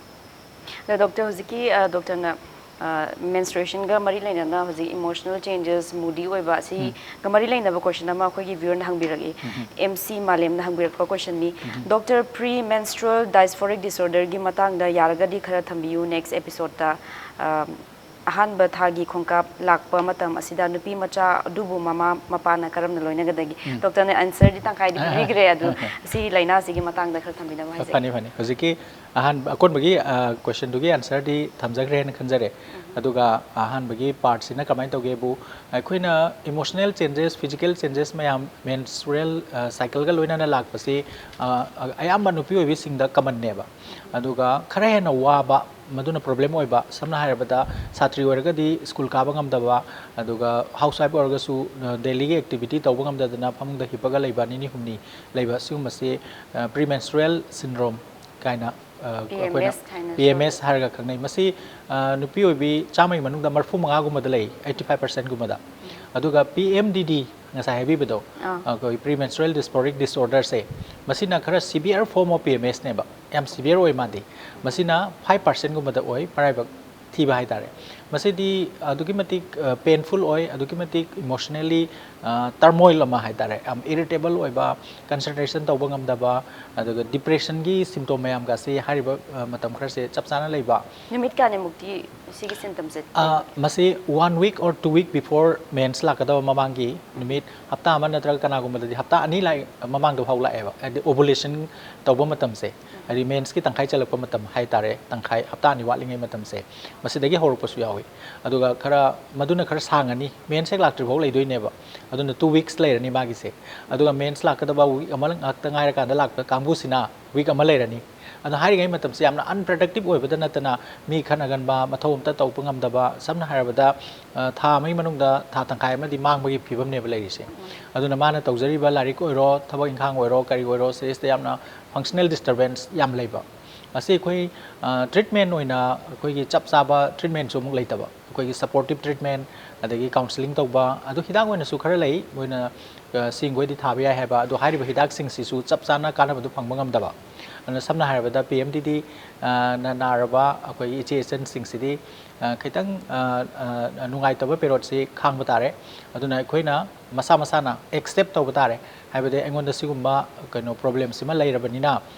ꯑꯗꯣ doctor, ꯍꯧꯖꯤꯛꯀꯤ, ꯑ, doctorꯅ, ꯑ, menstruationꯒ ꯃꯔꯤ ꯂꯩꯅꯅ ꯍꯧꯖꯤꯛ emotional changes, moody ꯑꯣꯏꯕ, ꯑꯁꯤꯒ ꯃꯔꯤ ꯂꯩꯅꯕ question ꯑꯃ ꯑꯩꯈꯣꯏꯒꯤ viewerꯅ ꯍꯪꯕꯤꯔꯛꯏ꯫ M C ꯃꯥꯂꯦꯝꯅ ꯍꯪꯕꯤꯔꯛꯄ questionꯅꯤ꯫ Doctor, premenstrual dysphoric disorderꯒꯤ ꯃꯇꯥꯡꯗ ꯌꯥꯔꯒꯗꯤ ꯈꯔ ꯊꯝꯕꯤꯌꯨ next episodeꯇ꯫ ꯑ, ꯑꯍꯥꯟꯕ ꯊꯥꯒꯤ ꯈꯣꯡꯀꯥꯞ ꯂꯥꯛꯄ ꯃꯇꯝ ꯑꯁꯤꯗ ꯅꯨꯄꯤ ꯃꯆꯥ ꯑꯗꯨꯕꯨ ꯃꯃꯥ ꯃꯄꯥꯅ ꯀꯔꯝꯅ ꯂꯣꯏꯅꯒꯗꯒꯦ? Doctorꯅ answerꯗꯤ ꯇꯪꯈꯥꯏꯗꯤ ꯄꯤꯕꯤꯈ꯭ꯔꯦ, ꯑꯗꯨ ꯁꯤ ꯂꯥꯏꯅꯥꯁꯤꯒꯤ ꯃꯇꯥꯡꯗ ꯈꯔ ꯊꯝꯕꯤꯅꯕ ꯍꯥꯏꯖꯒꯦ꯫ ꯐꯅꯤ, ꯐꯅꯤ꯫ ꯍꯧꯖꯤꯛꯀꯤ ꯑꯍꯥꯟꯕ, ꯑꯀꯣꯟꯕꯒꯤ, ꯑ, questionꯗꯨꯒꯤ answerꯗꯤ ꯊꯝꯖꯈ꯭ꯔꯦꯅ ꯈꯟꯖꯔꯦ꯫ ꯑꯗꯨꯒ ꯑꯍꯥꯟꯕꯒꯤ partꯁꯤꯅ ꯀꯃꯥꯏꯅ ꯇꯧꯒꯦꯕꯨ, ꯑꯩꯈꯣꯏꯅ emotional changes, physical changes ꯃꯌꯥꯝ menstrual, ꯑ, cycleꯒ ꯂꯣꯏꯅꯅ ꯂꯥꯛꯄꯁꯤ, ꯑ, ꯑꯌꯥꯝꯕ ꯅꯨꯄꯤ ꯑꯣꯏꯕꯤꯁꯤꯡꯗ commonꯅꯦꯕ꯫ ꯑꯗꯨꯒ ꯈꯔ ꯍꯦꯟꯅ ꯋꯥꯕ, ꯃꯗꯨꯅ problem ꯑꯣꯏꯕ, ꯁꯝꯅ ꯍꯥꯏꯔꯕꯗ ꯁꯥꯇ꯭ꯔꯤ ꯑꯣꯏꯔꯒꯗꯤ school ꯀꯥꯕ ꯉꯝꯗꯕ, ꯑꯗꯨꯒ housewife ꯑꯣꯏꯔꯒꯁꯨ, ꯑ, dailyꯒꯤ activity ꯇꯧꯕ ꯉꯝꯗꯗꯅ ꯐꯃꯨꯡꯗ ꯍꯤꯞꯄꯒ ꯂꯩꯕ, ꯅꯤꯅꯤ ꯍꯨꯝꯅꯤ ꯂꯩꯕ, ꯁꯤꯒꯨꯝꯕꯁꯤ, ꯑ, premenstrual syndrome ꯀꯥꯏꯅ, ꯑ, ꯑꯩꯈꯣꯏꯅ ꯍꯥꯏꯅ P M S ꯍꯥꯏꯔꯒ ꯈꯪꯅꯩ꯫ ꯃꯁꯤ, ꯑ, ꯅꯨꯄꯤ ꯑꯣꯏꯕꯤ ꯆꯥꯝꯃꯒꯤ ꯃꯅꯨꯡꯗ ꯃꯔꯤꯐꯨ ꯃꯉꯥꯒꯨꯝꯕꯗ ꯂꯩ, eighty five percentꯒꯨꯝꯕꯗ꯫ ꯑꯗꯨꯒ P M D D ꯉꯁꯥꯏ ꯍꯥꯏꯕꯤꯕꯗꯣ, ꯑꯥ꯫ ꯑꯩꯈꯣꯏ premenstrual dysphoric disorderꯁꯦ, ꯃꯁꯤꯅ ꯈꯔ severe form of P M Sꯅꯦꯕ, ꯌꯥꯝ severe ꯑꯣꯏ ꯃꯥꯗꯤ꯫ ꯃꯁꯤꯅ five percentꯒꯨꯝꯕꯗ ꯑꯣꯏ, ꯃꯔꯥꯏꯕꯛ ꯊꯤꯕ ꯍꯥꯏꯇꯥꯔꯦ꯫ ꯃꯁꯤꯗꯤ ꯑꯗꯨꯛꯀꯤ ꯃꯇꯤꯛ ꯄꯦꯟꯐꯨꯜ ꯑꯣꯏ, ꯑꯗꯨꯛꯀꯤ ꯃꯇꯤꯛ ꯏꯃꯣꯁꯅꯦꯜꯂꯤ ꯇꯔꯃꯣꯏꯜ ꯑꯃ ꯍꯥꯏꯇꯥꯔꯦ, ꯌꯥꯝ ꯏꯔꯤꯇꯦꯕꯜ ꯑꯣꯏꯕ, ꯀꯟꯁꯦꯟꯇ꯭ꯔꯦꯁꯟ ꯇꯧꯕ ꯉꯝꯗꯕ, ꯑꯗꯨꯒ ꯗꯤꯄ꯭ꯔꯦꯁꯟꯒꯤ ꯁꯤꯝꯇꯣꯝ ꯃꯌꯥꯝꯒꯁꯤ ꯍꯥꯏꯔꯤꯕ ꯃꯇꯝ ꯈꯔꯁꯦ ꯆꯞ ꯆꯥꯅ ꯂꯩꯕ꯫ ꯅꯨꯃꯤꯠ ꯀꯌꯥꯅꯤꯃꯨꯛꯇꯤ ꯁꯤꯒꯤ ꯁꯤꯝꯇꯝꯁꯦ? ꯃꯁꯤ one week or two week before menses ꯂꯥꯛꯀꯗꯕ ꯃꯃꯥꯡꯒꯤ ꯅꯨꯃꯤꯠ ꯍꯞꯇꯥ ꯑꯃ ꯅꯠꯇ꯭ꯔꯒ ꯀꯅꯥꯒꯨꯝꯕꯗꯗꯤ ꯍꯞꯇꯥ ꯑꯅꯤ ꯂꯥꯛꯑꯦ, ꯃꯃꯥꯡꯗ ꯐꯥꯎ ꯂꯥꯛꯑꯦꯕ, ꯍꯥꯏꯗꯤ ꯑꯣꯕꯨꯂꯦꯁꯟ ꯇꯧꯕ ꯃꯇꯝꯁꯦ, ꯍꯥꯏꯗꯤ ꯃꯦꯟꯁꯀꯤ ꯇꯪꯈꯥꯏ ꯆꯜꯂꯛꯄ ꯃꯇꯝ ꯍꯥꯏꯇꯥꯔꯦ, ꯇꯪꯈꯥꯏ, ꯍꯞꯇꯥ ꯑꯅꯤ ꯋꯥꯠꯂꯤꯉꯩ ꯃꯇꯝꯁꯦ, ꯃꯁꯤꯗꯒꯤ ꯍꯧꯔꯛꯄꯁꯨ ꯌꯥꯎꯏ꯫ ꯑꯗꯨꯒ ꯈꯔ, ꯃꯗꯨꯅ ꯈꯔ ꯁꯥꯡꯉꯅꯤ, ꯃꯦꯟꯁ ꯍꯦꯛ ꯂꯥꯛꯇ꯭ꯔꯤ ꯐꯥꯎ ꯂꯩꯗꯣꯏꯅꯦꯕ꯫ ꯑꯗꯨꯅ ꯇꯨ ꯋꯤꯛꯁ ꯂꯩꯔꯅꯤ ꯃꯥꯒꯤꯁꯦ꯫ ꯑꯗꯨꯒ ꯃꯦꯟꯁ ꯂꯥꯛꯀꯗꯕ ꯋꯤꯛ ꯑꯃ ꯉꯥꯛꯇ ꯉꯥꯏꯔꯀꯥꯟꯗ ꯂꯥꯛꯄ ꯀꯥꯡꯕꯨꯁꯤꯅ ꯋꯤꯛ ꯑꯃ ꯂꯩꯔꯅꯤ꯫ ꯑꯗꯣ ꯍꯥꯏꯔꯤꯉꯩ ꯃꯇꯝꯁꯦ ꯌꯥꯝꯅ ꯑꯟꯄ꯭ꯔꯗꯛꯇꯤꯞ ꯑꯣꯏꯕꯗ ꯅꯠꯇꯅ, ꯃꯤ ꯈꯠꯅꯒꯟꯕ, ꯃꯊꯧ ꯑꯝꯇ ꯇꯧꯕ ꯉꯝꯗꯕ, ꯁꯝꯅ ꯍꯥꯏꯔꯕꯗ ꯊꯥ ꯑꯃꯒꯤ ꯃꯅꯨꯡꯗ ꯊꯥ ꯇꯪꯈꯥꯏ ꯑꯃꯗꯤ ꯃꯥꯡꯕꯒꯤ ꯐꯤꯕꯝꯅꯦꯕ ꯂꯩꯔꯤꯁꯦ꯫ ꯑꯗꯨꯅ ꯃꯥꯅ ꯇꯧꯖꯔꯤꯕ ꯂꯥꯏꯔꯤꯛ ꯑꯣꯏꯔꯣ, ꯊꯕꯛ ꯏꯪꯈꯥꯡ ꯑꯣꯏꯔꯣ, ꯀꯔꯤ ꯑꯣꯏꯔꯣ, ꯁꯤꯗꯩꯁꯤꯗ ꯌꯥꯝꯅ ꯐꯪꯁꯅꯦꯜ ꯗꯤꯁꯇꯔꯕꯦꯟꯁ ꯌꯥꯝ ꯂꯩꯕ꯫ ꯃꯁꯤ ꯑꯩꯈꯣꯏ ꯇ꯭ꯔꯤꯠꯃꯦꯟ ꯑꯣꯏꯅ ꯑꯩꯈꯣꯏꯒꯤ ꯆꯞ ꯆꯥꯕ ꯇ꯭ꯔꯤꯠꯃꯦꯟꯁꯨ ꯑꯃꯨꯛ ꯂꯩꯇꯕ, ꯑꯩꯈꯣꯏꯒꯤ ꯁꯄꯣꯔꯇꯤꯞ ꯇ꯭ꯔꯤꯠꯃꯦꯟ, ꯑꯗꯒꯤ ꯀꯥꯎꯟꯁꯤꯂꯤꯡ ꯇꯧꯕ, ꯑꯗꯨ ꯍꯤꯗꯥꯛ ꯑꯣꯏꯅꯁꯨ ꯈꯔ ꯂꯩ, ꯃꯣꯏꯅ ꯁꯤꯡꯈꯣꯏꯗꯤ ꯊꯥꯕ ꯌꯥꯏ ꯍꯥꯏꯕ, ꯑꯗꯣ ꯍꯥꯏꯔꯤꯕ ꯍꯤꯗꯥꯛꯁꯤꯡꯁꯤꯁꯨ ꯆꯞ ꯆꯥꯅ ꯀꯥꯟꯅꯕꯗꯨ ꯐꯪꯕ ꯉꯝꯗꯕ꯫ ꯑꯗꯨꯅ ꯁꯝꯅ ꯍꯥꯏꯔꯕꯗ ꯄꯤ ꯑꯦꯝ ꯗꯤ ꯗꯤ ꯅ ꯅꯥꯔꯕ ꯑꯩꯈꯣꯏꯒꯤ ꯏꯆꯦ ꯏꯆꯟꯁꯤꯡꯁꯤꯗꯤ ꯈꯤꯇꯪ ꯅꯨꯡꯉꯥꯏꯇꯕ ꯄꯦꯔꯣꯠꯁꯤ ꯈꯥꯡꯕ ꯇꯥꯔꯦ꯫ ꯑꯗꯨꯅ ꯑꯩꯈꯣꯏꯅ ꯃꯁꯥ ꯃꯁꯥꯅ ꯑꯦꯛꯁꯦꯞ ꯇꯧꯕ ꯇꯥꯔꯦ꯫ ꯍꯥꯏꯕꯗꯤ ꯑꯩꯉꯣꯟꯗ ꯁꯤꯒꯨꯝꯕ ꯀꯩꯅꯣ ꯄ꯭ꯔꯣꯕ꯭ꯂꯦꯝꯁꯤꯃ ꯂꯩꯔꯕꯅꯤꯅ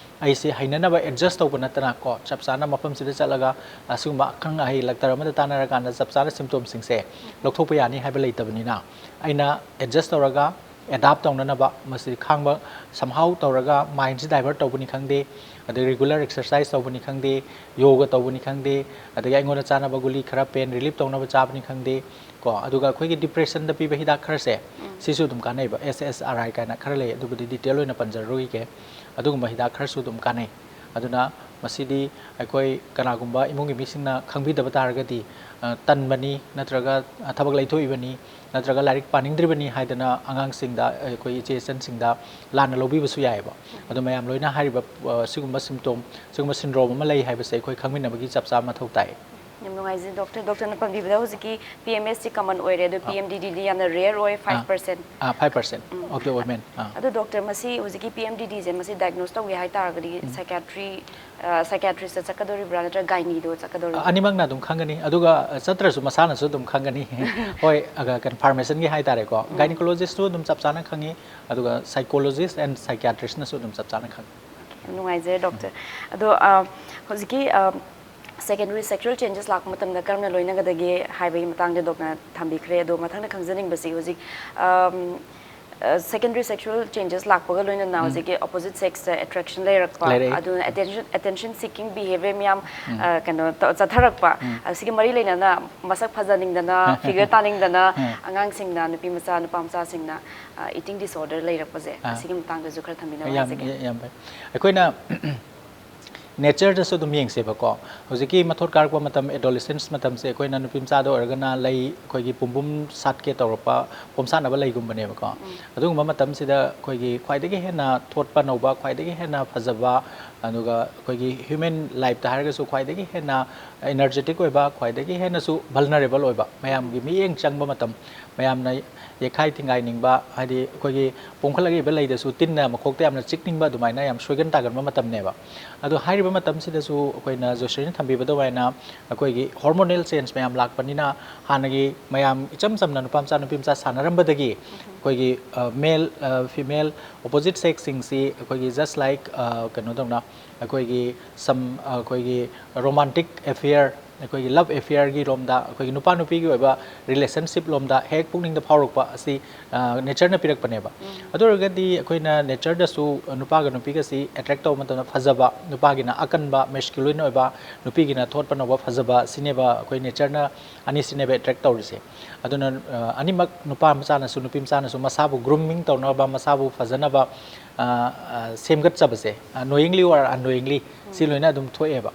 ꯑꯩꯁꯦ ꯍꯩꯅꯅꯕ ꯑꯦꯗꯖꯁ ꯇꯧꯕ ꯅꯠꯇꯅ ꯀꯣ, ꯆꯞ ꯆꯥꯅ ꯃꯐꯝꯁꯤꯗ ꯆꯠꯂꯒ ꯑꯁꯤꯒꯨꯝꯕ ꯑꯈꯪ ꯑꯍꯩ ꯂꯥꯛꯇꯔ ꯑꯃꯗ ꯇꯥꯟꯅꯔꯀꯥꯟꯗ ꯆꯞ ꯆꯥꯅ ꯁꯤꯝꯇꯣꯝꯁꯤꯡꯁꯦ ꯂꯧꯊꯣꯛꯄ ꯌꯥꯅꯤ ꯍꯥꯏꯕ ꯂꯩꯇꯕꯅꯤꯅ, ꯑꯩꯅ ꯑꯦꯗꯖꯁ ꯇꯧꯔꯒ ꯑꯦꯗꯥꯞ ꯇꯧꯅꯅꯕ ꯃꯁꯤ ꯈꯥꯡꯕ, ꯁꯝꯍꯥꯎ ꯇꯧꯔꯒ ꯃꯥꯏꯟꯁꯤ ꯗꯥꯏꯚꯔꯠ ꯇꯧꯕꯅꯤ ꯈꯪꯗꯦ, ꯑꯗꯩ ꯔꯤꯒꯨꯂꯔ ꯑꯦꯛꯁꯔꯁꯥꯏꯁ ꯇꯧꯕꯅꯤ ꯈꯪꯗꯦ, ꯌꯣꯒ ꯇꯧꯕꯅꯤ ꯈꯪꯗꯦ, ꯑꯗꯒꯤ ꯑꯩꯉꯣꯟꯗ ꯆꯥꯅꯕ ꯒꯨꯂꯤ ꯈꯔ ꯄꯦꯟ ꯔꯤꯂꯤꯐ ꯇꯧꯅꯕ ꯆꯥꯕꯅꯤ ꯈꯪꯗꯦ ꯀꯣ, ꯑꯗꯨꯒ ꯑꯩꯈꯣꯏꯒꯤ ꯗꯤꯄ꯭ꯔꯦꯁꯟꯗ ꯄꯤꯕ ꯍꯤꯗꯥꯛ ꯈꯔꯁꯦ, ꯁꯤꯁꯨ ꯑꯗꯨꯝ ꯀꯥꯟꯅꯩꯕ꯫ ꯑꯦꯁ ꯑꯦꯁ ꯑꯥꯔ ꯑꯥꯏ ꯀꯥꯏꯅ ꯈꯔ ꯂꯩ, ꯑꯗꯨꯕꯨꯗꯤ ꯗꯤꯇꯦꯜ ꯑꯣꯏꯅ ꯄꯟꯖꯔꯔꯣꯏꯒꯦ꯫ ꯑꯗꯨꯒꯨꯝꯕ ꯍꯤꯗꯥꯛ ꯈꯔꯁꯨ ꯑꯗꯨꯝ ꯀꯥꯟꯅꯩ꯫ ꯑꯗꯨꯅ ꯃꯁꯤꯗꯤ ꯑꯩꯈꯣꯏ ꯀꯅꯥꯒꯨꯝꯕ ꯏꯃꯨꯡꯒꯤ ꯃꯤꯁꯤꯡꯅ ꯈꯪꯕꯤꯗꯕ ꯇꯥꯔꯒꯗꯤ, ꯇꯟꯕꯅꯤ, ꯅꯠꯇ꯭ꯔꯒ ꯊꯕꯛ ꯂꯩꯊꯣꯛꯏꯕꯅꯤ, ꯅꯠꯇ꯭ꯔꯒ ꯂꯥꯏꯔꯤꯛ ꯄꯥꯅꯤꯡꯗ꯭ꯔꯤꯕꯅꯤ ꯍꯥꯏꯗꯅ ꯑꯉꯥꯡꯁꯤꯡꯗ, ꯑꯩꯈꯣꯏ ꯏꯆꯦ ꯏꯆꯟꯁꯤꯡꯗ ꯂꯥꯟꯅ ꯂꯧꯕꯤꯕꯁꯨ ꯌꯥꯏꯑꯕ꯫ ꯑꯗꯨ ꯃꯌꯥꯝ ꯂꯣꯏꯅ ꯍꯥꯏꯔꯤꯕ ꯁꯤꯒꯨꯝꯕ ꯁꯤꯝꯇꯣꯝ, ꯁꯤꯒꯨꯝꯕ ꯁꯤꯟꯗ꯭ꯔꯣꯝ ꯑꯃ ꯂꯩ ꯍꯥꯏꯕꯁꯦ ꯑꯩꯈꯣꯏ ꯈꯪꯃꯤꯟꯅꯕꯒꯤ ꯆꯞ ꯆꯥꯕ ꯃꯊꯧ ꯇꯥꯏ꯫ ꯌꯥꯝ ꯅꯨꯡꯉꯥꯏꯖꯩ ꯗꯣꯛꯇꯔ꯫ ꯗꯣꯛꯇꯔꯅ ꯄꯟꯕꯤꯕꯗ ꯍꯧꯖꯤꯛꯀꯤ P M S ꯁꯤ common ꯑꯣꯏꯔꯦ, ꯑꯗꯣ P M D D ꯗꯤ ꯌꯥꯝꯅ rare ꯑꯣꯏ, five percent꯫ Five percent of the women. ꯑꯗꯣ ꯗꯣꯛꯇꯔ, ꯃꯁꯤ ꯍꯧꯖꯤꯛꯀꯤ P M D D ꯁꯦ ꯃꯁꯤ diagnose ꯇꯧꯒꯦ ꯍꯥꯏꯇꯥꯔꯒꯗꯤ psychiatry psychiatrist ꯇ ꯆꯠꯀꯗꯧꯔꯤꯕ꯭ꯔꯥ ꯅꯠꯇ꯭ꯔꯒ gynae ꯗꯣ ꯆꯠꯀꯗꯧꯔꯤꯕ꯭ꯔꯥ? ꯑꯅꯤꯃꯛꯅ ꯑꯗꯨꯝ ꯈꯪꯒꯅꯤ, ꯑꯗꯨꯒ ꯆꯠꯇ꯭ꯔꯁꯨ ꯃꯁꯥꯅꯁꯨ ꯑꯗꯨꯝ ꯈꯪꯒꯅꯤ꯫ ꯍꯣꯏ, ꯀꯩꯅꯣ, ꯐꯥꯔꯃꯦꯁꯟꯒꯤ ꯍꯥꯏꯇꯥꯔꯦꯀꯣ, ꯒꯥꯏꯅꯤꯀꯣꯂꯣꯖꯤꯁꯇꯨ ꯑꯗꯨꯝ ꯆꯞ ꯆꯥꯅ ꯈꯪꯉꯤ, ꯑꯗꯨꯒ psychologist and psychiatrist ꯅꯁꯨ ꯑꯗꯨꯝ ꯆꯞ ꯆꯥꯅ ꯈꯪꯉꯤ꯫ ꯌꯥꯝ ꯅꯨꯡꯉꯥꯏꯖꯔꯦ ꯗꯣꯛꯇꯔ꯫ ꯑꯗꯣ ꯍꯧꯖꯤꯛꯀꯤ secondary sexual changes ꯂꯥꯛꯄ ꯃꯇꯝꯗ ꯀꯔꯝꯅ ꯂꯣꯏꯅꯒꯗꯒꯦ ꯍꯥꯏꯕꯒꯤ ꯃꯇꯥꯡꯗ ꯗꯣꯛꯇꯔꯅ ꯊꯝꯕꯤꯈ꯭ꯔꯦ꯫ ꯑꯗꯣ ꯃꯊꯪꯗ ꯈꯪꯖꯅꯤꯡꯕꯁꯤ, ꯍꯧꯖꯤꯛ secondary sexual changes ꯂꯥꯛꯄꯒ ꯂꯣꯏꯅꯅ ꯍꯧꯖꯤꯛꯀꯤ opposite sex ꯇ attraction ꯂꯩꯔꯛꯄ, ꯂꯩꯔꯛꯏ꯫ ꯑꯗꯨꯅ attention attention seeking behavior ꯃꯌꯥꯝ ꯀꯩꯅꯣ ꯆꯠꯊꯔꯛꯄ, ꯑꯁꯤꯒ ꯃꯔꯤ ꯂꯩꯅꯅ ꯃꯁꯛ ꯐꯖꯅꯤꯡꯗꯅ, figure ꯇꯥꯅꯤꯡꯗꯅ ꯑꯉꯥꯡꯁꯤꯡꯅ, ꯅꯨꯄꯤ ꯃꯆꯥ ꯅꯨꯄꯥ ꯃꯆꯥꯁꯤꯡꯅ eating disorder ꯂꯩꯔꯛꯄꯁꯦ, ꯑꯁꯤꯒꯤ ꯃꯇꯥꯡꯗꯁꯨ ꯈꯔ ꯊꯝꯕꯤꯅꯕ ꯌꯥꯝ ꯍꯥꯏꯖꯒꯦ꯫ ꯌꯥꯝ ꯐꯩ꯫ ꯑꯩꯈꯣꯏꯅ ꯅꯦꯆꯔꯗꯁꯨ ꯑꯗꯨꯝ ꯌꯦꯡꯁꯦꯕꯀꯣ꯫ ꯍꯧꯖꯤꯛꯀꯤ ꯃꯊꯣꯠ ꯀꯥꯔꯛꯄ ꯃꯇꯝ, adolescence ꯃꯇꯝꯁꯦ, ꯑꯩꯈꯣꯏꯅ ꯅꯨꯄꯤ ꯃꯆꯥꯗ ꯑꯣꯏꯔꯒꯅ ꯂꯩ, ꯑꯩꯈꯣꯏꯒꯤ ꯄꯨꯝꯕꯨꯝ ꯁꯥꯠꯀꯦ ꯇꯧꯔꯛꯄ, ꯄꯣꯝꯁꯥꯠꯅꯕ ꯂꯩꯒꯨꯝꯕꯅꯦꯕꯀꯣ꯫ ꯑꯗꯨꯒꯨꯝꯕ ꯃꯇꯝꯁꯤꯗ ꯑꯩꯈꯣꯏꯒꯤ ꯈ꯭ꯋꯥꯏꯗꯒꯤ ꯍꯦꯟꯅ ꯊꯣꯠꯄ ꯅꯧꯕ, ꯈ꯭ꯋꯥꯏꯗꯒꯤ ꯍꯦꯟꯅ ꯐꯖꯕ, ꯑꯗꯨꯒ ꯑꯩꯈꯣꯏꯒꯤ human life ꯇ ꯍꯥꯏꯔꯒꯁꯨ ꯈ꯭ꯋꯥꯏꯗꯒꯤ ꯍꯦꯟꯅ energetic ꯑꯣꯏꯕ, ꯈ꯭ꯋꯥꯏꯗꯒꯤ ꯍꯦꯟꯅꯁꯨ vulnerable ꯑꯣꯏꯕ, ꯃꯌꯥꯝꯒꯤ ꯃꯤꯠꯌꯦꯡ ꯆꯪꯕ ꯃꯇꯝ, ꯃꯌꯥꯝꯅ ꯌꯦꯛꯈꯥꯏ ꯊꯤꯡꯒꯥꯏꯅꯤꯡꯕ, ꯍꯥꯏꯗꯤ ꯑꯩꯈꯣꯏꯒꯤ ꯄꯣꯝꯈꯠꯂꯛꯏꯕ ꯂꯩꯗꯁꯨ ꯇꯤꯟꯅ ꯃꯈꯣꯛꯇ ꯌꯥꯝꯅ ꯆꯤꯛꯅꯤꯡꯕ, ꯑꯗꯨꯃꯥꯏꯅ ꯌꯥꯝ ꯁꯣꯏꯒꯟ ꯇꯥꯒꯟꯕ ꯃꯇꯝꯅꯦꯕ꯫ ꯑꯗꯣ ꯍꯥꯏꯔꯤꯕ ꯃꯇꯝꯁꯤꯗꯁꯨ ꯑꯩꯈꯣꯏꯅ ꯖꯣꯏꯁ꯭ꯔꯤꯅ ꯊꯝꯕꯤꯕ ꯑꯗꯨꯃꯥꯏꯅ ꯑꯩꯈꯣꯏꯒꯤ hormonal change ꯃꯌꯥꯝ ꯂꯥꯛꯄꯅꯤꯅ, ꯍꯥꯟꯅꯒꯤ ꯃꯌꯥꯝ ꯏꯆꯝ ꯆꯝꯅ ꯅꯨꯄꯥ ꯃꯆꯥ ꯅꯨꯄꯤ ꯃꯆꯥ ꯁꯥꯟꯅꯔꯝꯕꯗꯒꯤ ꯑꯩꯈꯣꯏꯒꯤ male, female, opposite sex ꯁꯤꯡꯁꯤ ꯑꯩꯈꯣꯏꯒꯤ just like ꯀꯩꯅꯣ ꯇꯧꯅ, ꯑꯩꯈꯣꯏꯒꯤ some ꯑꯩꯈꯣꯏꯒꯤ romantic affair, ꯑꯩꯈꯣꯏꯒꯤ love affair ꯒꯤ ꯂꯣꯝꯗ, ꯑꯩꯈꯣꯏꯒꯤ ꯅꯨꯄꯥ ꯅꯨꯄꯤꯒꯤ ꯑꯣꯏꯕ relationship ꯂꯣꯝꯗ ꯍꯦꯛ ꯄꯨꯛꯅꯤꯡꯗ ꯐꯥꯎꯔꯛꯄ ꯑꯁꯤ ꯅꯦꯆꯔꯅ ꯄꯤꯔꯛꯄꯅꯦꯕ꯫ ꯑꯗꯨ ꯑꯣꯏꯔꯒꯗꯤ ꯑꯩꯈꯣꯏꯅ ꯅꯦꯆꯔꯗꯁꯨ ꯅꯨꯄꯥꯒ ꯅꯨꯄꯤꯒꯁꯤ attract ꯇꯧꯕ ꯃꯇꯝꯗ ꯐꯖꯕ, ꯅꯨꯄꯥꯒꯤꯅ ꯑꯀꯟꯕ masculine ꯑꯣꯏꯕ, ꯅꯨꯄꯤꯒꯤꯅ ꯊꯣꯠꯄ ꯅꯧꯕ ꯐꯖꯕ, ꯁꯤꯅꯦꯕ ꯑꯩꯈꯣꯏ ꯅꯦꯆꯔꯅ ꯑꯅꯤꯁꯤꯅꯦꯕ attract ꯇꯧꯔꯤꯁꯦ꯫ ꯑꯗꯨꯅ ꯑꯅꯤꯃꯛ ꯅꯨꯄꯥ ꯃꯆꯥꯅꯁꯨ ꯅꯨꯄꯤ ꯃꯆꯥꯅꯁꯨ ꯃꯁꯥꯕꯨ grooming ꯇꯧꯅꯕ, ꯃꯁꯥꯕꯨ ꯐꯖꯅꯕ ꯁꯦꯝꯒꯠꯆꯕꯁꯦ, knowingly or unknowingly, ꯁꯤ ꯂꯣꯏꯅ ꯑꯗꯨꯝ ꯊꯣꯛꯑꯦꯕ꯫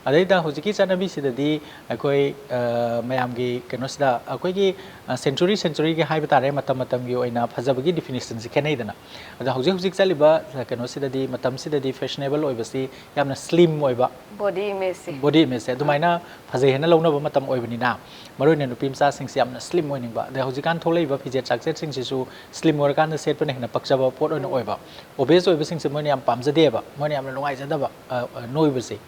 ꯑꯗꯩꯗ ꯍꯧꯖꯤꯛꯀꯤ ꯆꯠꯅꯕꯤꯁꯤꯗꯗꯤ ꯑꯩꯈꯣꯏ, ꯑ, ꯃꯌꯥꯝꯒꯤ ꯀꯩꯅꯣꯁꯤꯗ ꯑꯩꯈꯣꯏꯒꯤ, ꯑ, century centuryꯒꯤ ꯍꯥꯏꯕ ꯇꯥꯔꯦ, ꯃꯇꯝ ꯃꯇꯝꯒꯤ ꯑꯣꯏꯅ ꯐꯖꯕꯒꯤ definitionꯁꯦ ꯈꯦꯠꯅꯩꯗꯅ꯫ ꯑꯗꯣ ꯍꯧꯖꯤꯛ ꯍꯧꯖꯤꯛ ꯆꯠꯂꯤꯕ, ꯑ, ꯀꯩꯅꯣꯁꯤꯗꯗꯤ, ꯃꯇꯝꯁꯤꯗꯗꯤ fashionable ꯑꯣꯏꯕꯁꯤ ꯌꯥꯝꯅ slim ꯑꯣꯏꯕ, body imageꯁꯦ꯫ body imageꯁꯦ ꯑꯗꯨꯃꯥꯏꯅ ꯐꯖꯩ ꯍꯥꯏꯅ ꯂꯧꯅꯕ ꯃꯇꯝ ꯑꯣꯏꯕꯅꯤꯅ, ꯃꯔꯨ ꯑꯣꯏꯅ ꯅꯨꯄꯤ ꯃꯆꯥꯁꯤꯡꯁꯦ ꯌꯥꯝꯅ slim ꯑꯣꯏꯅꯤꯡꯕ꯫ ꯑꯗꯩ ꯍꯧꯖꯤꯛꯀꯥꯟ ꯊꯣꯛꯂꯛꯏꯕ ꯐꯤꯖꯦꯠ ꯆꯥꯛꯆꯦꯠꯁꯤꯡꯁꯤꯁꯨ slim ꯑꯣꯏꯔꯀꯥꯟꯗ ꯁꯦꯠꯄꯅ ꯍꯦꯟꯅ ꯄꯛꯆꯕ ꯄꯣꯠ ꯑꯣꯏꯅ ꯑꯣꯏꯕ꯫ Obese ꯑꯣꯏꯕꯁꯤꯡꯁꯦ ꯃꯣꯏꯅ ꯌꯥꯝ ꯄꯥꯝꯖꯗꯦꯕ, ꯃꯣꯏꯅ ꯌꯥꯝꯅ ꯅꯨꯡꯉꯥꯏꯖꯗꯕ, ꯑ, ꯑ, ꯅꯣꯏꯕꯁꯦ꯫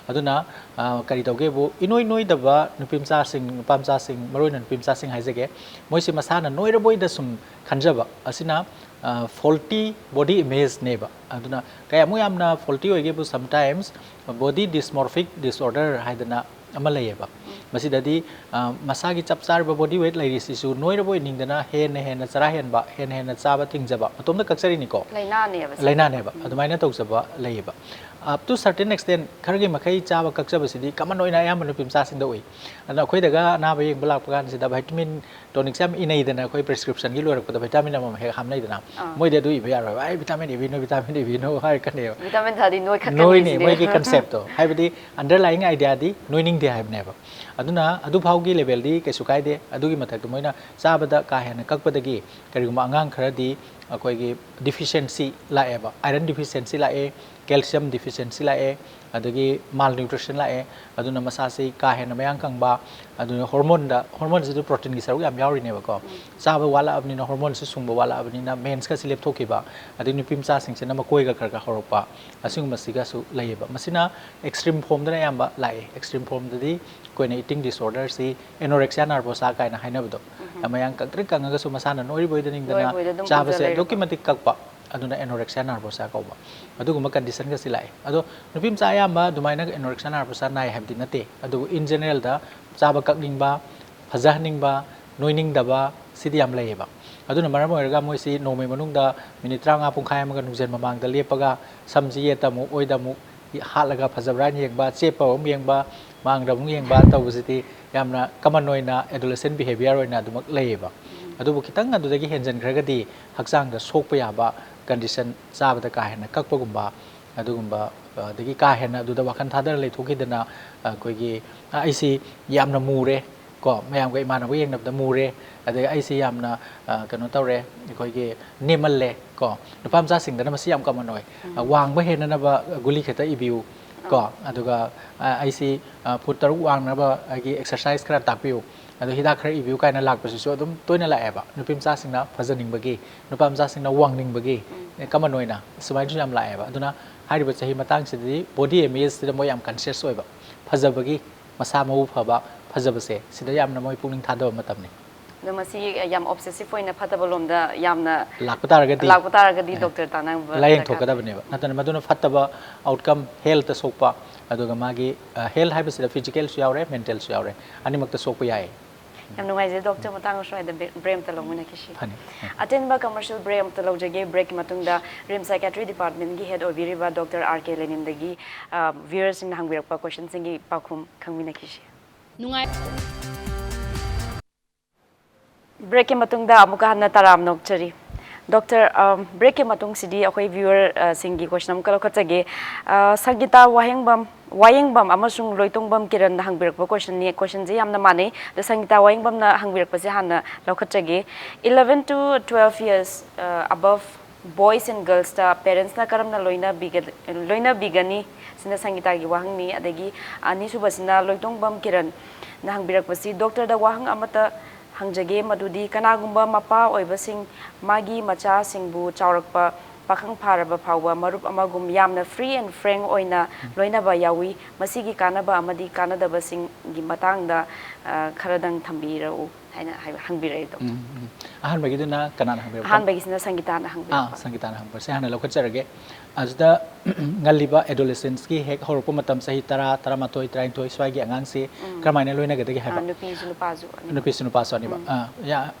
ꯑꯗꯨꯅ, ꯑ, ꯀꯔꯤ ꯇꯧꯒꯦꯕꯨ, ꯏꯅꯣꯏ ꯅꯣꯏꯗꯕ ꯅꯨꯄꯤ ꯃꯆꯥꯁꯤꯡ, ꯅꯨꯄꯥ ꯃꯆꯥꯁꯤꯡ, ꯃꯔꯨ ꯑꯣꯏꯅ ꯅꯨꯄꯤ ꯃꯆꯥꯁꯤꯡ ꯍꯥꯏꯖꯒꯦ, ꯃꯣꯏꯁꯤ ꯃꯁꯥꯅ ꯅꯣꯏꯔꯕꯣꯏꯗ ꯁꯨꯝ ꯈꯟꯖꯕ ꯑꯁꯤꯅ, ꯑ, faulty body imageꯅꯦꯕ꯫ ꯑꯗꯨꯅ ꯀꯌꯥꯃꯨꯛ ꯌꯥꯝꯅ faulty ꯑꯣꯏꯒꯦꯕꯨ, sometimes body dysmorphic disorder ꯍꯥꯏꯗꯅ ꯑꯃ ꯂꯩꯌꯦꯕ꯫ ꯃꯁꯤꯗꯗꯤ, ꯑ, ꯃꯁꯥꯒꯤ ꯆꯞ ꯆꯥꯔꯕ body weight ꯂꯩꯔꯤꯁꯤꯁꯨ ꯅꯣꯏꯔꯕꯣꯏ ꯅꯤꯡꯗꯅ ꯍꯦꯟꯅ ꯍꯦꯟꯅ ꯆꯔꯥ ꯍꯦꯟꯕ, ꯍꯦꯟꯅ ꯍꯦꯟꯅ ꯆꯥꯕ ꯊꯤꯡꯖꯕ, ꯃꯇꯣꯝꯇ ꯀꯛꯆꯔꯤꯅꯤꯀꯣ꯫ ꯂꯥꯏꯅꯥꯅꯦꯕ ꯁꯤ꯫ ꯂꯥꯏꯅꯥꯅꯦꯕ꯫ ꯑꯗꯨꯃꯥꯏꯅ ꯇꯧꯖꯕ ꯂꯩꯌꯦꯕ꯫ Up to certain extent, ꯈꯔꯒꯤ ꯃꯈꯩ ꯆꯥꯕ ꯀꯛꯆꯕꯁꯤꯗꯤ common ꯑꯣꯏꯅ ꯑꯌꯥꯝꯕ ꯅꯨꯄꯤ ꯃꯆꯥꯁꯤꯡꯗ ꯎꯏ꯫ ꯑꯗꯨꯅ ꯑꯩꯈꯣꯏꯗꯒ ꯑꯅꯥꯕ ꯌꯦꯡꯕ ꯂꯥꯛꯄ ꯀꯥꯟꯁꯤꯗ vitamin tonicsꯁꯦ ꯌꯥꯝ ꯏꯅꯩꯗꯅ, ꯑꯩꯈꯣꯏ prescriptionꯒꯤ ꯂꯣꯏꯔꯛꯄꯗ vitamin ꯑꯃꯃꯝ ꯍꯦꯛ ꯍꯥꯞꯅꯩꯗꯅ꯫ ꯑꯥ꯫ ꯃꯣꯏꯗꯤ ꯑꯗꯨ ꯏꯕ ꯌꯥꯔꯣꯏꯕ, "ꯑꯩ vitamin ꯏꯕꯤꯅꯨ, vitamin ꯏꯕꯤꯅꯨ" ꯍꯥꯏꯔꯛꯀꯅꯦꯕ꯫ Vitamin ꯊꯛꯑꯗꯤ ꯅꯣꯏꯈꯠꯀꯅꯤ ꯅꯣꯏꯅꯤ, ꯁꯤꯅꯦ꯫ ꯃꯣꯏꯒꯤ conceptꯇꯣ꯫ ꯍꯥꯏꯕꯗꯤ underlying ideaꯗꯤ ꯅꯣꯏꯅꯤꯡꯗꯦ ꯍꯥꯏꯕꯅꯦꯕ꯫ ꯑꯗꯨꯅ ꯑꯗꯨ ꯐꯥꯎꯒꯤ levelꯗꯤ ꯀꯩꯁꯨ ꯀꯥꯏꯗꯦ꯫ ꯑꯗꯨꯒꯤ ꯃꯊꯛꯇ ꯃꯣꯏꯅ ꯆꯥꯕꯗ ꯀꯥ ꯍꯦꯟꯅ ꯀꯛꯄꯗꯒꯤ ꯀꯔꯤꯒꯨꯝꯕ ꯑꯉꯥꯡ ꯈꯔꯗꯤ ꯑꯩꯈꯣꯏꯒꯤ deficiency ꯂꯥꯛꯑꯦꯕ, iron deficiency ꯂꯥꯛꯑꯦ, calcium deficiency ꯂꯥꯛꯑꯦ, ꯑꯗꯒꯤ malnutrition ꯂꯥꯛꯑꯦ꯫ ꯑꯗꯨꯅ ꯃꯁꯥꯁꯤ ꯀꯥ ꯍꯦꯟꯅ ꯃꯌꯥꯡ ꯀꯪꯕ, ꯑꯗꯨꯅ hormoneꯗ, hormoneꯁꯤꯁꯨ proteinꯒꯤ ꯁꯔꯨꯛ ꯌꯥꯝ ꯌꯥꯎꯔꯤꯅꯦꯕꯀꯣ꯫ ꯆꯥꯕ ꯋꯥꯠꯂꯛꯑꯕꯅꯤꯅ, hormoneꯁꯤ ꯁꯨꯡꯕ ꯋꯥꯠꯂꯛꯑꯕꯅꯤꯅ, mensꯀꯁꯤ ꯂꯦꯞꯊꯣꯛꯈꯤꯕ, ꯑꯗꯩ ꯅꯨꯄꯤ ꯃꯆꯥꯁꯤꯡꯁꯤꯅ ꯃꯀꯣꯏꯒ ꯈꯔ ꯈꯔ ꯍꯧꯔꯛꯄ, ꯑꯁꯤꯒꯨꯝꯕꯁꯤꯒꯁꯨ ꯂꯩꯌꯦꯕ꯫ ꯃꯁꯤꯅ extreme formꯗꯅ ꯑꯌꯥꯝꯕ ꯂꯥꯛꯑꯦ꯫ Extreme formꯗꯗꯤ ꯑꯩꯈꯣꯏꯅ eating disorderꯁꯤ anorexia nervosa ꯀꯥꯏꯅ ꯍꯥꯏꯅꯕꯗꯣ꯫ ꯃꯌꯥꯡ ꯀꯪꯇ꯭ꯔꯤꯛ ꯀꯪꯉꯒꯁꯨ ꯃꯁꯥꯅ ꯅꯣꯏꯔꯤꯕꯣꯏꯗ ꯅꯤꯡꯗꯅ ꯅꯣꯏꯕꯣꯏꯗ ꯑꯗꯨꯝ ꯆꯥꯕꯁꯦ ꯎꯖ ꯂꯩꯔꯕ꯫ ꯑꯗꯨꯛꯀꯤ ꯃꯇꯤꯛ ꯀꯛꯄ, ꯑꯗꯨꯅ anorexia nervosa ꯀꯧꯕ꯫ ꯑꯗꯨꯒꯨꯝꯕ conditionꯒꯁꯤ ꯂꯥꯛꯑꯦ꯫ ꯑꯗꯣ ꯅꯨꯄꯤ ꯃꯆꯥ ꯑꯌꯥꯝꯕ ꯑꯗꯨꯃꯥꯏꯅ anorexia nervosa ꯅꯥꯏ ꯍꯥꯏꯕꯗꯤ ꯅꯠꯇꯦ꯫ ꯑꯗꯨꯕꯨ in generalꯗ ꯆꯥꯕ ꯀꯛꯅꯤꯡꯕ, ꯐꯖꯍꯟꯅꯤꯡꯕ, ꯅꯣꯏꯅꯤꯡꯗꯕ, ꯁꯤꯗꯤ ꯌꯥꯝ ꯂꯩꯌꯦꯕ꯫ ꯑꯗꯨꯅ ꯃꯔꯝ ꯑꯣꯏꯔꯒ ꯃꯣꯏꯁꯤ ꯅꯣꯡꯃꯩ ꯃꯅꯨꯡꯗ minute ꯇꯔꯥꯃꯉꯥ, ꯄꯨꯡꯈꯥꯏ ꯑꯃꯒ ꯅꯨꯡꯖꯦꯜ ꯃꯃꯥꯡꯗ ꯂꯦꯞꯄꯒ ꯁꯝꯁꯤ ꯌꯦꯠꯇ ꯑꯃꯨꯛ, ꯑꯣꯏꯗ ꯑꯃꯨꯛ ꯍꯥꯠꯂꯒ ꯐꯖꯕ꯭ꯔꯥ ꯍꯥꯏꯅ ꯌꯦꯡꯕ, ꯆꯦꯞꯄ ꯑꯃꯨꯛ ꯌꯦꯡꯕ, ꯃꯥꯡꯗ ꯑꯃꯨꯛ ꯌꯦꯡꯕ ꯇꯧꯕꯁꯤꯗꯤ ꯌꯥꯝꯅ common ꯑꯣꯏꯅ adolescent behavior ꯑꯣꯏꯅ ꯑꯗꯨꯃꯛ ꯂꯩꯌꯦꯕ꯫ ꯑꯗꯨꯕꯨ ꯈꯤꯇꯪ ꯑꯗꯨꯗꯒꯤ ꯍꯦꯟꯖꯟꯈ꯭ꯔꯒꯗꯤ ꯍꯛꯆꯥꯡꯗ ꯁꯣꯛꯄ ꯌꯥꯕ condition, ꯆꯥꯕꯗ ꯀꯥ ꯍꯦꯟꯅ ꯀꯛꯄꯒꯨꯝꯕ, ꯑꯗꯨꯒꯨꯝꯕ ꯑꯗꯒꯤ ꯀꯥ ꯍꯦꯟꯅ ꯑꯗꯨꯗ ꯋꯥꯈꯜ ꯊꯥꯗꯔ ꯂꯩꯊꯣꯛꯈꯤꯗꯅ ꯑꯩꯈꯣꯏꯒꯤ ꯑꯩꯁꯤ ꯌꯥꯝꯅ ꯃꯨꯔꯦ ꯀꯣ, ꯃꯌꯥꯝꯒ ꯏꯃꯥꯟꯅꯕꯒ ꯌꯦꯡꯅꯕꯗ ꯃꯨꯔꯦ, ꯑꯗꯒꯤ ꯑꯩꯁꯤ ꯌꯥꯝꯅ ꯀꯩꯅꯣ ꯇꯧꯔꯦ, ꯑꯩꯈꯣꯏꯒꯤ ꯅꯦꯝꯃꯜꯂꯦ ꯀꯣ꯫ ꯅꯨꯄꯥ ꯃꯆꯥꯁꯤꯡꯗꯅ ꯃꯁꯤ ꯌꯥꯝ ꯀꯃꯟ ꯑꯣꯏ꯫ ꯋꯥꯡꯕ ꯍꯦꯟꯅꯅꯕ ꯒꯨꯂꯤ ꯈꯛꯇ ꯏꯕꯤꯌꯨ ꯀꯣ꯫ ꯑꯗꯨꯒ ꯑꯩꯁꯤ ꯐꯨꯠ ꯇꯔꯨꯛ ꯋꯥꯡꯅꯕ ꯑꯩꯒꯤ ꯑꯦꯛꯁꯔꯁꯥꯏꯁ ꯈꯔ ꯇꯥꯛꯄꯤꯌꯨ, ꯑꯗꯣ ꯍꯤꯗꯥꯛ ꯈꯔ ꯏꯕꯤꯌꯨ ꯀꯥꯏꯅ ꯂꯥꯛꯄꯁꯤꯁꯨ ꯑꯗꯨꯝ ꯇꯣꯏꯅ ꯂꯥꯛꯑꯦꯕ꯫ ꯅꯨꯄꯤ ꯃꯆꯥꯁꯤꯡꯅ ꯐꯖꯅꯤꯡꯕꯒꯤ, ꯅꯨꯄꯥ ꯃꯆꯥꯁꯤꯡꯅ ꯋꯥꯡꯅꯤꯡꯕꯒꯤ, ꯀꯃꯟ ꯑꯣꯏꯅ ꯁꯨꯃꯥꯏꯅꯁꯨ ꯌꯥꯝ ꯂꯥꯛꯑꯦꯕ꯫ ꯑꯗꯨꯅ ꯍꯥꯏꯔꯤꯕ ꯆꯍꯤ ꯃꯇꯥꯡꯁꯤꯗꯗꯤ ꯕꯣꯗꯤ ꯏꯃꯦꯖꯁꯤꯗ ꯃꯣꯏ ꯌꯥꯝ ꯀꯟꯁꯤꯌꯁ ꯑꯣꯏꯕ, ꯐꯖꯕꯒꯤ, ꯃꯁꯥ ꯃꯎ ꯐꯕ, ꯐꯖꯕꯁꯦ ꯁꯤꯗ ꯌꯥꯝꯅ ꯃꯣꯏ ꯄꯨꯛꯅꯤꯡ ꯊꯥꯗꯕ ꯃꯇꯝꯅꯤ꯫ ꯑꯗꯣ ꯃꯁꯤ ꯌꯥꯝ ꯑꯣꯕꯁꯦꯁꯤꯚ ꯑꯣꯏꯅ ꯐꯠꯇꯕ ꯂꯣꯝꯗ ꯌꯥꯝꯅ ꯂꯥꯛꯄ ꯇꯥꯔꯒꯗꯤ, ꯂꯥꯛꯄ ꯇꯥꯔꯒꯗꯤ ꯗꯣꯛꯇꯔ ꯇꯥꯟꯅꯕ ꯂꯥꯏꯌꯦꯡ ꯊꯣꯛꯀꯗꯕꯅꯦꯕ꯫ ꯅꯠꯇꯅ ꯃꯗꯨꯅ ꯐꯠꯇꯕ ꯑꯥꯎꯠꯀꯝ ꯍꯦꯜꯇ ꯁꯣꯛꯄ, ꯑꯗꯨꯒ ꯃꯥꯒꯤ ꯍꯦꯜꯠ ꯍꯥꯏꯕꯁꯤꯗ ꯐꯤꯖꯤꯀꯦꯜꯁꯨ ꯌꯥꯎꯔꯦ, ꯃꯦꯟꯇꯦꯜꯁꯨ ꯌꯥꯎꯔꯦ, ꯑꯅꯤꯃꯛꯇ ꯁꯣꯛꯄ ꯌꯥꯏ꯫ ꯌꯥꯝ ꯅꯨꯡꯉꯥꯏꯖꯩ ꯗꯣꯛꯇꯔ, ꯃꯇꯥꯡ ꯑꯁ꯭ꯋꯥꯏꯗ ꯕ꯭ꯔꯦꯛ ꯑꯃꯇ ꯂꯧꯃꯤꯟꯅꯈꯤꯁꯤ꯫ ꯐꯅꯤ꯫ ꯑꯇꯦꯟꯕ ꯀꯃꯔꯁꯤꯌꯦꯜ ꯕ꯭ꯔꯦꯛ ꯑꯃꯇ ꯂꯧꯖꯒꯦ꯫ ꯕ꯭ꯔꯦꯛꯀꯤ ꯃꯇꯨꯡꯗ ꯔꯤꯝꯁ ꯁꯥꯏꯀ꯭ꯔꯤ ꯗꯤꯄꯥꯔꯠꯃꯦꯟꯒꯤ ꯍꯦꯗ ꯑꯣꯏꯕꯤꯔꯤꯕ ꯗꯣꯛꯇꯔ ꯑꯥꯔ ꯀꯦ ꯂꯦꯅꯤꯟꯗꯒꯤ ꯚ꯭ꯌꯨꯋꯔꯁꯤꯡꯅ ꯍꯪꯕꯤꯔꯛꯄ ꯀꯣꯏꯁꯟꯁꯤꯡꯒꯤ ꯄꯥꯎꯈꯨꯝ ꯈꯪꯃꯤꯟꯅꯈꯤꯁꯤ꯫ ꯅꯨꯡꯉꯥꯏ꯫ ꯕ꯭ꯔꯦꯛꯀꯤ ꯃꯇꯨꯡꯗ ꯑꯃꯨꯛꯀ ꯍꯟꯅ ꯇꯔꯥꯝꯅ ꯑꯣꯛꯆꯔꯤ꯫ ꯗꯣꯛꯇꯔ, ꯕ꯭ꯔꯦꯛꯀꯤ ꯃꯇꯨꯡꯁꯤꯗꯤ ꯑꯩꯈꯣꯏ ꯚ꯭ꯌꯨꯋꯔꯁꯤꯡꯒꯤ ꯀꯣꯏꯁꯟ ꯑꯃꯨꯛꯀ ꯂꯧꯈꯠꯆꯒꯦ꯫ ꯁꯪꯒꯤꯇꯥ ꯋꯥꯍꯦꯡꯕꯝ, ꯋꯥꯌꯦꯡꯕꯝ ꯑꯃꯁꯨꯡ ꯂꯣꯏꯇꯣꯡꯕꯝ ꯀꯤꯔꯟꯅ ꯍꯪꯕꯤꯔꯛꯄ ꯀꯣꯏꯁꯟꯅꯤ꯫ ꯀꯣꯏꯁꯟꯁꯦ ꯌꯥꯝꯅ ꯃꯥꯟꯅꯩ꯫ ꯑꯗꯣ ꯁꯪꯒꯤꯇꯥ ꯋꯥꯌꯦꯡꯕꯝꯅ ꯍꯪꯕꯤꯔꯛꯄꯁꯦ ꯍꯥꯟꯅ ꯂꯧꯈꯠꯆꯒꯦ꯫ Eleven to twelve years, ꯑ, above boys and girlsꯇ parentsꯅ ꯀꯔꯝꯅ ꯂꯣꯏꯅꯕꯤꯒ-, ꯂꯣꯏꯅꯕꯤꯒꯅꯤ? ꯁꯤꯅ ꯁꯪꯒꯤꯇꯥꯒꯤ ꯋꯥꯍꯪꯅꯤ꯫ ꯑꯗꯒꯤ ꯑꯅꯤꯁꯨꯕꯁꯤꯅ ꯂꯣꯏꯇꯣꯡꯕꯝ ꯀꯤꯔꯟꯅ ꯍꯪꯕꯤꯔꯛꯄꯁꯤ, ꯗꯣꯛꯇꯔꯗ ꯋꯥꯍꯪ ꯑꯃꯇ ꯍꯪꯖꯒꯦ, ꯃꯗꯨꯗꯤ ꯀꯅꯥꯒꯨꯝꯕ ꯃꯄꯥ ꯑꯣꯏꯕꯁꯤꯡ ꯃꯥꯒꯤ ꯃꯆꯥꯁꯤꯡꯕꯨ ꯆꯥꯎꯔꯛꯄ, ꯄꯥꯈꯪ ꯐꯥꯔꯕ ꯐꯥꯎꯕ ꯃꯔꯨꯞ ꯑꯃꯒꯨꯝ ꯌꯥꯝꯅ free and frank ꯑꯣꯏꯅ ꯂꯣꯏꯅꯕ ꯌꯥꯎꯏ꯫ ꯃꯁꯤꯒꯤ ꯀꯥꯟꯅꯕ ꯑꯃꯗꯤ ꯀꯥꯟꯅꯗꯕꯁꯤꯡꯒꯤ ꯃꯇꯥꯡꯗ, ꯑ, ꯈꯔꯗꯪ ꯊꯝꯕꯤꯔꯛꯎ ꯍꯥꯏꯅ ꯍꯥꯏꯕ, ꯍꯪꯕꯤꯔꯛꯑꯦ, ꯗꯣꯛꯇꯔ꯫ ꯎꯝ, ꯎꯝ꯫ ꯑꯍꯥꯟꯕꯒꯤꯗꯨꯅ ꯀꯅꯥꯅ ꯍꯪꯕꯤꯔꯛꯄ? ꯑꯍꯥꯟꯕꯒꯤꯁꯤꯅ ꯁꯪꯒꯤꯇꯥꯅ ꯍꯪꯕꯤꯔꯛꯄ꯫ ꯑꯥ, ꯁꯪꯒꯤꯇꯥꯅ ꯍꯪꯕꯁꯦ ꯍꯥꯟꯅ ꯂꯧꯈꯠꯆꯔꯒꯦ꯫ ꯑꯗꯨꯗ ꯉꯜꯂꯤꯕ adolescenceꯀꯤ ꯍꯦꯛ ꯍꯧꯔꯛꯄ ꯃꯇꯝ, ꯆꯍꯤ ꯇꯔꯥ, ꯇꯔꯥꯃꯥꯊꯣꯏ, ꯇꯔꯥꯅꯤꯊꯣꯏ ꯁ꯭ꯋꯥꯏꯒꯤ ꯑꯉꯥꯡꯁꯤ ꯎꯝ꯫ ꯀꯔꯝꯍꯥꯏꯅ ꯂꯣꯏꯅꯒꯗꯒꯦ ꯍꯥꯏꯕ? ꯑꯥ, ꯅꯨꯄꯤꯁꯨ ꯅꯨꯄꯥꯁꯨ ꯑꯅꯤꯃꯛ꯫ ꯅꯨꯄꯤꯁꯨ ꯅꯨꯄꯥꯁꯨ ꯑꯅꯤꯃꯛ꯫ ꯎꯝ꯫ ꯑꯥ, ꯌꯥ-,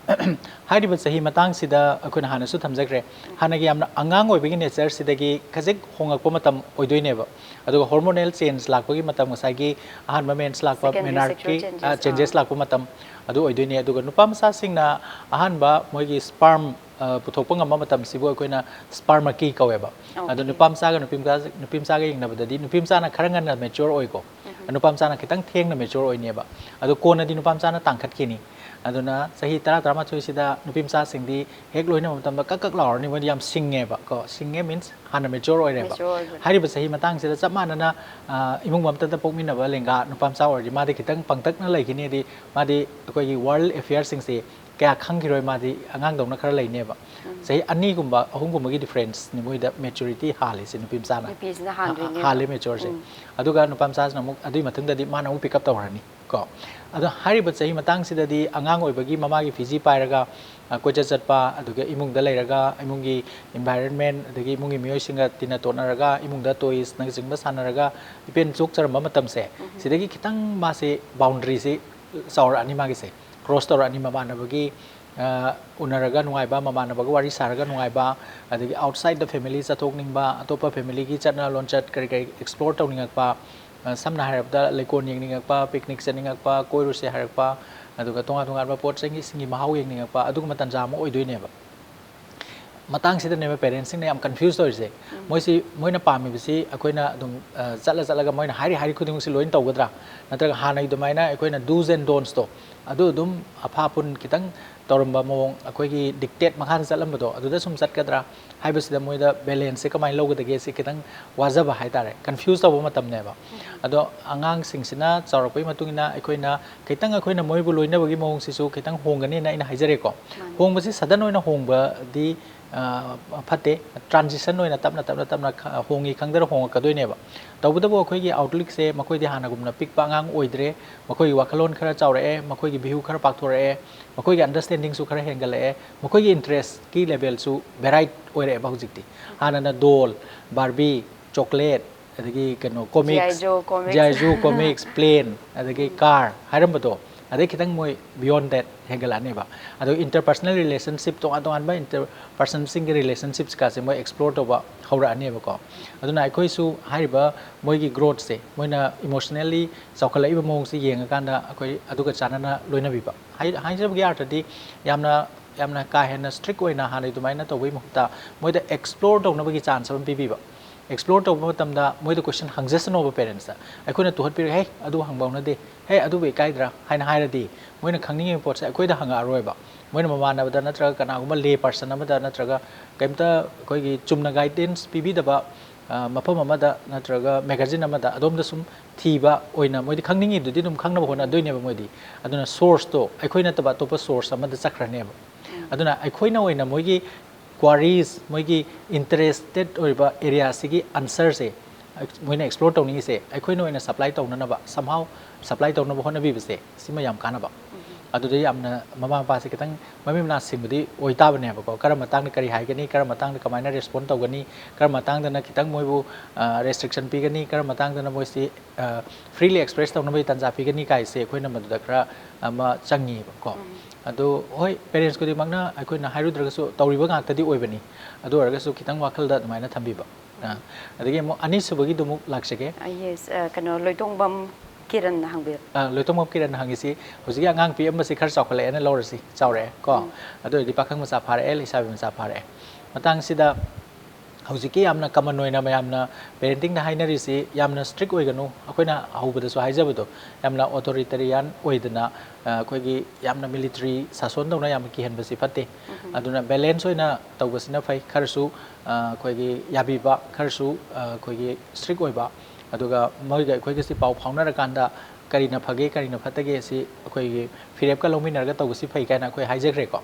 ꯍꯥꯏꯔꯤꯕ ꯆꯍꯤ ꯃꯇꯥꯡꯁꯤꯗ ꯑꯩꯈꯣꯏꯅ ꯍꯥꯟꯅꯁꯨ ꯊꯝꯖꯈ꯭ꯔꯦ, ꯍꯥꯟꯅꯒꯤ ꯌꯥꯝꯅ ꯑꯉꯥꯡ ꯑꯣꯏꯕꯒꯤ natureꯁꯤꯗꯒꯤ ꯈꯖꯤꯛ ꯍꯣꯡꯉꯛꯄ ꯃꯇꯝ ꯑꯣꯏꯗꯣꯏꯅꯦꯕ꯫ ꯑꯗꯨꯒ hormonal change ꯂꯥꯛꯄꯒꯤ ꯃꯇꯝ, ꯉꯁꯥꯏꯒꯤ ꯑꯍꯥꯟꯕ mens ꯂꯥꯛꯄ, secondary menarche, sexual changes, ꯑꯥ, changes ꯑꯥ꯫ ꯂꯥꯛꯄ ꯃꯇꯝ ꯑꯗꯨ ꯑꯣꯏꯗꯣꯏꯅꯦ꯫ ꯑꯗꯨꯒ ꯅꯨꯄꯥ ꯃꯆꯥꯁꯤꯡꯅ ꯑꯍꯥꯟꯕ ꯃꯣꯏꯒꯤ sperm ꯑ, ꯄꯨꯊꯣꯛꯄ ꯉꯝꯕ ꯃꯇꯝꯁꯤꯕꯨ ꯑꯩꯈꯣꯏꯅ sperm monkey ꯀꯧꯋꯦꯕ꯫ ꯑꯗꯣ Okay. ꯅꯨꯄꯥ ꯃꯆꯥꯒ ꯅꯨꯄꯤ ꯃꯆꯥ, ꯅꯨꯄꯤ ꯃꯆꯥꯒ ꯌꯦꯡꯅꯕꯗꯗꯤ ꯅꯨꯄꯤ ꯃꯆꯥꯅ ꯈꯔ ꯉꯟꯅ mature ꯑꯣꯏꯀꯣ꯫ ꯎꯝ꯫ ꯅꯨꯄꯥ ꯃꯆꯥꯅ ꯈꯤꯇꯪ ꯊꯦꯡꯅ mature ꯑꯣꯏꯅꯦꯕ꯫ ꯑꯗꯣ ꯀꯣꯟꯅꯗꯤ ꯅꯨꯄꯥ ꯃꯆꯥꯅ ꯇꯥꯡꯈꯠꯈꯤꯅꯤ꯫ ꯑꯗꯨꯅ ꯆꯍꯤ ꯇꯔꯥ, ꯇꯔꯥꯃꯥꯊꯣꯏꯁꯤꯗ ꯅꯨꯄꯤ ꯃꯆꯥꯁꯤꯡꯗꯤ ꯍꯦꯛ ꯂꯣꯏꯅꯕ ꯃꯇꯝꯗ ꯀꯛ ꯀꯛ ꯂꯥꯎꯔꯅꯤ, ꯃꯣꯏꯗꯤ ꯌꯥꯝ ꯁꯤꯡꯉꯦꯕ ꯀꯣ꯫ ꯁꯤꯡꯉꯦ means ꯍꯥꯟꯅ mature ꯑꯣꯏꯔꯦꯕ꯫ Mature ꯑꯣꯏꯕ꯫ ꯍꯥꯏꯔꯤꯕ ꯆꯍꯤ ꯃꯇꯥꯡꯁꯤꯗ ꯆꯞ ꯃꯥꯟꯅꯅ, ꯑ, ꯏꯃꯨꯡ ꯑꯃꯠꯇꯗ ꯄꯣꯛꯃꯤꯟꯅꯕ ꯂꯦꯡꯒꯥ ꯅꯨꯄꯥ ꯃꯆꯥ ꯑꯣꯏꯔꯗꯤ ꯃꯥꯗꯤ ꯈꯤꯇꯪ ꯄꯪꯇꯛꯅ ꯂꯩꯈꯤꯅꯤ, ꯍꯥꯏꯗꯤ ꯃꯥꯗꯤ ꯑꯩꯈꯣꯏꯒꯤ world affairꯁꯤꯡꯁꯦ ꯀꯌꯥ ꯈꯪꯈꯤꯔꯣꯏ, ꯃꯥꯗꯤ ꯑꯉꯥꯡꯗꯧꯅ ꯈꯔ ꯂꯩꯅꯦꯕ꯫ ꯎꯝ꯫ ꯆꯍꯤ ꯑꯅꯤꯒꯨꯝꯕ, ꯑꯍꯨꯝꯒꯨꯝꯕꯒꯤ differenceꯅꯤ ꯃꯣꯏꯗ maturity ꯍꯥꯜꯂꯤꯁꯦ, ꯅꯨꯄꯤ ꯃꯆꯥꯅ꯫ ꯅꯨꯄꯤꯁꯤꯅ ꯍꯥꯟꯗꯣꯏꯅꯦꯕ꯫ ꯍꯥꯜꯂꯦ matureꯁꯦ꯫ ꯎꯝ꯫ ꯑꯗꯨꯒ ꯅꯨꯄꯥ ꯃꯆꯥꯁꯤꯅ ꯑꯃꯨꯛ ꯑꯗꯨꯒꯤ ꯃꯊꯪꯗꯗꯤ ꯃꯥꯅ ꯑꯃꯨꯛ pick up ꯇꯧꯈ꯭ꯔꯅꯤ ꯀꯣ꯫ ꯑꯗꯣ ꯍꯥꯏꯔꯤꯕ ꯆꯍꯤ ꯃꯇꯥꯡꯁꯤꯗꯗꯤ ꯑꯉꯥꯡ ꯑꯣꯏꯕꯒꯤ ꯃꯃꯥꯒꯤ ꯐꯤꯖꯤ ꯄꯥꯏꯔꯒ, ꯑ, ꯀꯣꯏꯆꯠ ꯆꯠꯄ, ꯑꯗꯨꯒ ꯏꯃꯨꯡꯗ ꯂꯩꯔꯒ ꯏꯃꯨꯡꯒꯤ environment ꯑꯗꯒꯤ ꯏꯃꯨꯡꯒꯤ ꯃꯤꯑꯣꯏꯁꯤꯡꯒ ꯇꯤꯟꯅ ꯇꯣꯠꯅꯔꯒ ꯏꯃꯨꯡꯗ toysꯅꯆꯤꯡꯕ ꯁꯥꯟꯅꯔꯒ ꯏꯄꯦꯟ ꯆꯣꯛꯆꯔꯝꯕ ꯃꯇꯝꯁꯦ, ꯎꯝ꯫ ꯁꯤꯗꯒꯤ ꯈꯤꯇꯪ ꯃꯥꯁꯦ boundaryꯁꯤ ꯆꯥꯎꯔꯛꯑꯅꯤ ꯃꯥꯒꯤꯁꯦ꯫ Cross ꯇꯧꯔꯛꯑꯅꯤ ꯃꯃꯥꯟꯅꯕꯒꯤ, ꯑ, ꯎꯅꯔꯒ ꯅꯨꯡꯉꯥꯏꯕ, ꯃꯃꯥꯟꯅꯕꯒ ꯋꯥꯔꯤ ꯁꯥꯔꯒ ꯅꯨꯡꯉꯥꯏꯕ, ꯑꯗꯒꯤ outside the family ꯆꯠꯊꯣꯛꯅꯤꯡꯕ, ꯑꯇꯣꯞꯄ familyꯒꯤ ꯆꯠꯅ ꯂꯣꯟꯆꯠ ꯀꯔꯤ ꯀꯔꯤ explore ꯇꯧꯅꯤꯡꯉꯛꯄ, ꯑ, ꯁꯝꯅ ꯍꯥꯏꯔꯕꯗ ꯂꯩꯀꯣꯟ ꯌꯦꯡꯅꯤꯡꯉꯛꯄ, picnic ꯆꯠꯅꯤꯡꯉꯛꯄ, ꯀꯣꯏꯔꯨꯁꯦ ꯍꯥꯏꯔꯛꯄ, ꯑꯗꯨꯒ ꯇꯣꯉꯥꯟ ꯇꯣꯉꯥꯟꯕ ꯄꯣꯠ ꯆꯩꯁꯤꯡꯒꯤ ꯃꯍꯥꯎ ꯌꯦꯡꯅꯤꯡꯉꯛꯄ, ꯑꯗꯨꯒꯨꯝꯕ ꯇꯥꯟꯖꯥ ꯑꯃ ꯑꯣꯏꯗꯣꯏꯅꯦꯕ꯫ ꯃꯇꯥꯡꯁꯤꯗꯅꯦꯕ parentsꯁꯤꯡꯅ ꯌꯥꯝ confuse ꯇꯧꯔꯤꯁꯦ꯫ ꯎꯝ꯫ ꯃꯣꯏꯁꯤ, ꯃꯣꯏꯅ ꯄꯥꯝꯃꯤꯕꯁꯤ ꯑꯩꯈꯣꯏꯅ ꯑꯗꯨꯝ, ꯑ, ꯆꯠꯂ ꯆꯠꯂꯒ ꯃꯣꯏꯅ ꯍꯥꯏꯔꯤ ꯍꯥꯏꯔꯤ ꯈꯨꯗꯤꯡꯃꯛꯁꯤ ꯂꯣꯏꯅ ꯇꯧꯒꯗ꯭ꯔꯥ? ꯅꯠꯇ꯭ꯔꯒ ꯍꯥꯟꯅꯒꯤ ꯑꯗꯨꯃꯥꯏꯅ ꯑꯩꯈꯣꯏꯅ do's and don'tsꯇꯣ ꯑꯗꯨ ꯑꯗꯨꯝ ꯑꯐꯥ ꯑꯄꯨꯟ ꯈꯤꯇꯪ ꯇꯧꯔꯝꯕ ꯃꯑꯣꯡ, ꯑꯩꯈꯣꯏꯒꯤ dictate ꯃꯈꯥꯗ ꯆꯠꯂꯝꯕꯗꯣ ꯑꯗꯨꯗ ꯁꯨꯝ ꯆꯠꯀꯗ꯭ꯔꯥ ꯍꯥꯏꯕꯁꯤꯗ ꯃꯣꯏꯗ balanceꯁꯦ ꯀꯃꯥꯏꯅ ꯂꯧꯒꯗꯒꯦ ꯁꯤ ꯈꯤꯇꯪ ꯋꯥꯖꯕ ꯍꯥꯏꯇꯥꯔꯦ, confuse ꯇꯧꯕ ꯃꯇꯝꯅꯦꯕ꯫ ꯎꯝ꯫ ꯑꯗꯣ ꯑꯉꯥꯡꯁꯤꯡꯁꯤꯅ ꯆꯥꯎꯔꯛꯄꯒꯤ ꯃꯇꯨꯡ ꯏꯟꯅ ꯑꯩꯈꯣꯏꯅ ꯈꯤꯇꯪ, ꯑꯩꯈꯣꯏꯅ ꯃꯣꯏꯕꯨ ꯂꯣꯏꯅꯕꯒꯤ ꯃꯑꯣꯡꯁꯤꯁꯨ ꯈꯤꯇꯪ ꯍꯣꯡꯒꯅꯤꯅ ꯑꯩꯅ ꯍꯥꯏꯖꯔꯦꯀꯣ꯫ ꯃꯥꯅꯤ꯫ ꯍꯣꯡꯕꯁꯤ sudden ꯑꯣꯏꯅ ꯍꯣꯡꯕꯗꯤ, ꯑ, ꯐꯠꯇꯦ꯫ Transition ꯑꯣꯏꯅ ꯇꯞꯅ, ꯇꯞꯅ, ꯇꯞꯅ ꯈ-, ꯍꯣꯡꯉꯤ ꯈꯪꯗꯅ ꯍꯣꯡꯉꯛꯀꯗꯣꯏꯅꯦꯕ꯫ ꯇꯧꯕꯇꯕꯨ ꯑꯩꯈꯣꯏꯒꯤ outlookꯁꯦ ꯃꯈꯣꯏꯗꯤ ꯍꯥꯟꯅꯒꯨꯝꯅ ꯄꯤꯛꯄ ꯑꯉꯥꯡ ꯑꯣꯏꯗ꯭ꯔꯦ, ꯃꯈꯣꯏꯒꯤ ꯋꯥꯈꯜꯂꯣꯟ ꯈꯔ ꯆꯥꯎꯔꯛꯑꯦ, ꯃꯈꯣꯏꯒꯤ view ꯈꯔ ꯄꯥꯛꯊꯣꯔꯛꯑꯦ, ꯃꯈꯣꯏꯒꯤ understandingꯁꯨ ꯈꯔ ꯍꯦꯟꯒꯠꯂꯛꯑꯦ, ꯃꯈꯣꯏꯒꯤ interestꯀꯤ levelꯁꯨ varied ꯑꯣꯏꯔꯛꯑꯦꯕ ꯍꯧꯖꯤꯛꯇꯤ꯫ ꯍꯥꯟꯅꯅ doll, Barbie, chocolate, ꯑꯗꯒꯤ ꯀꯩꯅꯣ comics, G I Joe comics꯫ G I Joe comics, plane, ꯑꯗꯒꯤ ꯎꯝ꯫ Car ꯍꯥꯏꯔꯝꯕꯗꯣ, ꯑꯗꯩ ꯈꯤꯇꯪ ꯃꯣꯏ beyond that ꯍꯦꯟꯒꯠꯂꯛꯑꯅꯦꯕ꯫ ꯑꯗꯣ interpersonal relationship, ꯇꯣꯉꯥꯟ ꯇꯣꯉꯥꯟꯕ interpersonꯁꯤꯡꯒꯤ relationshipsꯀꯥꯁꯦ ꯃꯣꯏ explore ꯇꯧꯕ ꯍꯧꯔꯛꯑꯅꯦꯕꯀꯣ꯫ ꯑꯗꯨꯅ ꯑꯩꯈꯣꯏꯁꯨ ꯍꯥꯏꯔꯤꯕ ꯃꯣꯏꯒꯤ growthꯁꯦ, ꯃꯣꯏꯅ emotionally ꯆꯥꯎꯈꯠꯂꯛꯏꯕ ꯃꯑꯣꯡꯁꯦ ꯌꯦꯡꯉꯀꯥꯟꯗ ꯑꯩꯈꯣꯏ ꯑꯗꯨꯒ ꯆꯥꯟꯅꯅ ꯂꯣꯏꯅꯕꯤꯕ꯫ ꯍꯥꯏ-, ꯍꯥꯏꯖꯕꯒꯤ ꯑꯥꯔꯊꯗꯤ ꯌꯥꯝꯅ ꯌꯥꯝꯅ ꯀꯥ ꯍꯦꯟꯅ ꯁ꯭ꯇ꯭ꯔꯤꯛ ꯑꯣꯏꯅ ꯍꯥꯟꯅꯒꯤ ꯑꯗꯨꯃꯥꯏꯅ ꯇꯧꯕꯒꯤ ꯃꯍꯨꯠꯇ ꯃꯣꯏꯗ ꯑꯦꯛꯁꯄ꯭ꯂꯣꯔ ꯇꯧꯅꯕꯒꯤ ꯆꯥꯟꯁ ꯑꯃ ꯄꯤꯕꯤꯕ꯫ ꯑꯦꯛꯁꯄ꯭ꯂꯣꯔ ꯇꯧꯕ ꯃꯇꯝꯗ ꯃꯣꯏꯗ ꯀꯣꯏꯁꯟ ꯍꯪꯖꯁꯅꯣꯕ ꯄꯦꯔꯦꯟꯁꯇ꯫ ꯑꯩꯈꯣꯏꯅ ꯇꯨꯍꯠꯄꯤꯔꯒ, "ꯍꯦ, ꯑꯗꯨ ꯍꯪꯕ ꯍꯧꯅꯗꯦ, ꯍꯦ, ꯑꯗꯨꯕꯨ ꯏꯀꯥꯏꯗ꯭ꯔꯥ?" ꯍꯥꯏꯅ ꯍꯥꯏꯔꯗꯤ ꯃꯣꯏꯅ ꯈꯪꯅꯤꯡꯉꯤꯕ ꯄꯣꯠꯁꯦ ꯑꯩꯈꯣꯏꯗ ꯍꯪꯉꯛꯑꯔꯣꯏꯕ꯫ ꯃꯣꯏꯅ ꯃꯃꯥꯟꯅꯕꯗ ꯅꯠꯇ꯭ꯔꯒ ꯀꯅꯥꯒꯨꯝꯕ ꯂꯦ ꯄꯥꯔꯁꯟ ꯑꯃꯗ ꯅꯠꯇ꯭ꯔꯒ ꯀꯩꯝꯇ ꯑꯩꯈꯣꯏꯒꯤ ꯆꯨꯝꯅ ꯒꯥꯏꯗꯦꯟꯁ ꯄꯤꯕꯤꯗꯕ, ꯑ, ꯃꯐꯝ ꯑꯃꯗ ꯅꯠꯇ꯭ꯔꯒ ꯃꯦꯒꯥꯖꯤꯟ ꯑꯃꯗ ꯑꯗꯣꯝꯗ ꯁꯨꯝ ꯊꯤꯕ ꯑꯣꯏꯅ ꯃꯣꯏꯗꯤ ꯈꯪꯅꯤꯡꯉꯤꯗꯨꯗꯤ ꯑꯗꯨꯝ ꯈꯪꯅꯕ ꯍꯣꯠꯅꯗꯣꯏꯅꯦꯕ ꯃꯣꯏꯗꯤ꯫ ꯑꯗꯨꯅ ꯁꯣꯔꯁꯇꯣ ꯑꯩꯈꯣꯏ ꯅꯠꯇꯕ ꯑꯇꯣꯞꯄ ꯁꯣꯔꯁ ꯑꯃꯗ ꯆꯠꯈ꯭ꯔꯅꯦꯕ꯫ ꯑꯗꯨꯅ ꯑꯩꯈꯣꯏꯅ ꯑꯣꯏꯅ ꯃꯣꯏꯒꯤ ꯀ꯭ꯋꯥꯔꯤꯁ, ꯃꯣꯏꯒꯤ ꯏꯟꯇꯔꯦꯁꯇꯦꯠ ꯑꯣꯏꯕ ꯑꯦꯔꯤꯌꯥꯁꯤꯒꯤ ꯑꯟꯁꯔꯁꯦ ꯃꯣꯏꯅ ꯑꯦꯛꯁꯄ꯭ꯂꯣꯔ ꯇꯧꯅꯤꯡꯉꯤꯁꯦ ꯑꯩꯈꯣꯏꯅ ꯑꯣꯏꯅ ꯁꯄ꯭ꯂꯥꯏ ꯇꯧꯅꯅꯕ, somehow ꯁꯄ꯭ꯂꯥꯏ ꯇꯧꯅꯕ ꯍꯣꯠꯅꯕꯤꯕꯁꯦ, ꯁꯤꯃ ꯌꯥꯝ ꯀꯥꯟꯅꯕ꯫ ꯑꯗꯨꯗ ꯌꯥꯝꯅ ꯃꯃꯥ ꯃꯄꯥꯁꯦ ꯈꯤꯇꯪ ꯃꯃꯤꯠ ꯃꯅꯥ ꯁꯤꯡꯕꯗꯤ ꯑꯣꯏꯇꯥꯕꯅꯦꯕꯀꯣ꯫ ꯀꯔꯝꯕ ꯃꯇꯥꯡꯗ ꯀꯔꯤ ꯍꯥꯏꯒꯅꯤ, ꯀꯔꯝꯕ ꯃꯇꯥꯡꯗ ꯀꯃꯥꯏꯅ ꯔꯦꯁꯄꯣꯟ ꯇꯧꯒꯅꯤ, ꯀꯔꯝꯕ ꯃꯇꯥꯡꯗꯅ ꯈꯤꯇꯪ ꯃꯣꯏꯕꯨ, ꯑ, ꯔꯦꯁꯇ꯭ꯔꯤꯛꯁꯟ ꯄꯤꯒꯅꯤ, ꯀꯔꯝꯕ ꯃꯇꯥꯡꯗꯅ ꯃꯣꯏꯁꯤ, ꯑ, ꯐ꯭ꯔꯤꯂꯤ ꯑꯦꯛꯁꯄ꯭ꯔꯦꯁ ꯇꯧꯅꯕꯒꯤ ꯇꯥꯟꯖꯥ ꯄꯤꯒꯅꯤ ꯀꯥꯏꯁꯦ ꯑꯩꯈꯣꯏꯅ ꯃꯗꯨꯗ ꯈꯔ ꯑꯃ ꯆꯪꯉꯤꯕꯀꯣ꯫ ꯑꯗꯣ ꯍꯣꯏ, ꯄꯦꯔꯦꯟꯁ ꯈꯨꯗꯤꯡꯃꯛꯅ ꯑꯩꯈꯣꯏꯅ ꯍꯥꯏꯔꯨꯗ꯭ꯔꯒꯁꯨ ꯇꯧꯔꯤꯕ ꯉꯥꯛꯇꯗꯤ ꯑꯣꯏꯕꯅꯤ꯫ ꯑꯗꯨ ꯑꯣꯏꯔꯒꯁꯨ ꯈꯤꯇꯪ ꯋꯥꯈꯜꯗ ꯑꯗꯨꯃꯥꯏꯅ ꯊꯝꯕꯤꯕ꯫ ꯑ, ꯑꯗꯒꯤ ꯑꯃꯨꯛ ꯑꯅꯤꯁꯨꯕꯒꯤꯗꯨ ꯑꯃꯨꯛ ꯂꯥꯛꯆꯒꯦ꯫ ꯑ, yes, ꯑ, ꯀꯩꯅꯣ, ꯂꯣꯏꯇꯣꯡꯕꯝ ꯀꯤꯔꯟꯅ ꯍꯪꯕꯤꯔꯛ- ꯑ, ꯂꯣꯏꯇꯣꯡꯕꯝ ꯀꯤꯔꯟꯅ ꯍꯪꯉꯤꯁꯤ, ꯍꯧꯖꯤꯛꯀꯤ ꯑꯉꯥꯡ ꯄꯤꯛꯑꯝꯕꯁꯤ ꯈꯔ ꯆꯥꯎꯈꯠꯂꯛꯑꯦꯅ ꯂꯧꯔꯁꯤ, ꯆꯥꯎꯔꯛꯑꯦ ꯀꯣ꯫ ꯑꯗꯨ ꯑꯣꯏꯔꯗꯤ ꯄꯥꯈꯪ ꯃꯆꯥ ꯐꯥꯔꯛꯑꯦ, ꯂꯩꯁꯥꯕꯤ ꯃꯆꯥ ꯐꯥꯔꯛꯑꯦ꯫ ꯃꯇꯥꯡꯁꯤꯗ ꯍꯧꯖꯤꯛꯀꯤ ꯌꯥꯝꯅ ꯀꯃꯟ ꯑꯣꯏꯅ ꯃꯌꯥꯝꯅ ꯄꯦꯔꯦꯟꯇꯤꯡꯗ ꯍꯥꯏꯅꯔꯤꯁꯤ, ꯌꯥꯝꯅ ꯁ꯭ꯇ꯭ꯔꯤꯛ ꯑꯣꯏꯒꯅꯨ, ꯑꯩꯈꯣꯏꯅ ꯍꯧꯕꯗꯁꯨ ꯍꯥꯏꯖꯕꯗꯣ, ꯌꯥꯝꯅ ꯑꯣꯊꯣꯔꯤꯇꯦꯔꯤꯌꯥꯟ ꯑꯣꯏꯗꯅ, ꯑ, ꯑꯩꯈꯣꯏꯒꯤ ꯌꯥꯝꯅ ꯃꯤꯂꯤꯇꯔꯤ ꯁꯥꯁꯣꯟꯗꯧꯅ ꯌꯥꯝꯅ ꯀꯤꯍꯟꯕꯁꯤ ꯐꯠꯇꯦ꯫ ꯑꯗꯨꯅ ꯕꯦꯂꯦꯟꯁ ꯑꯣꯏꯅ ꯇꯧꯕꯁꯤꯅ ꯐꯩ꯫ ꯈꯔꯁꯨ, ꯑ, ꯑꯩꯈꯣꯏꯒꯤ ꯌꯥꯕꯤꯕ, ꯈꯔꯁꯨ, ꯑ, ꯑꯩꯈꯣꯏꯒꯤ ꯁ꯭ꯇ꯭ꯔꯤꯛ ꯑꯣꯏꯕ, ꯑꯗꯨꯒ ꯃꯣꯏꯒ ꯑꯩꯈꯣꯏꯒꯁꯤ ꯄꯥꯎ ꯐꯥꯎꯅꯔꯀꯥꯟꯗ ꯀꯔꯤꯅ ꯐꯒꯦ, ꯀꯔꯤꯅ ꯐꯠꯇꯒꯦ ꯁꯤ ꯑꯩꯈꯣꯏꯒꯤ ꯐꯤꯔꯦꯞꯀ ꯂꯧꯃꯤꯟꯅꯔꯒ ꯇꯧꯕꯁꯤ ꯐꯩ ꯀꯥꯏꯅ ꯑꯩꯈꯣꯏ ꯍꯥꯏꯖꯈ꯭ꯔꯦꯀꯣ꯫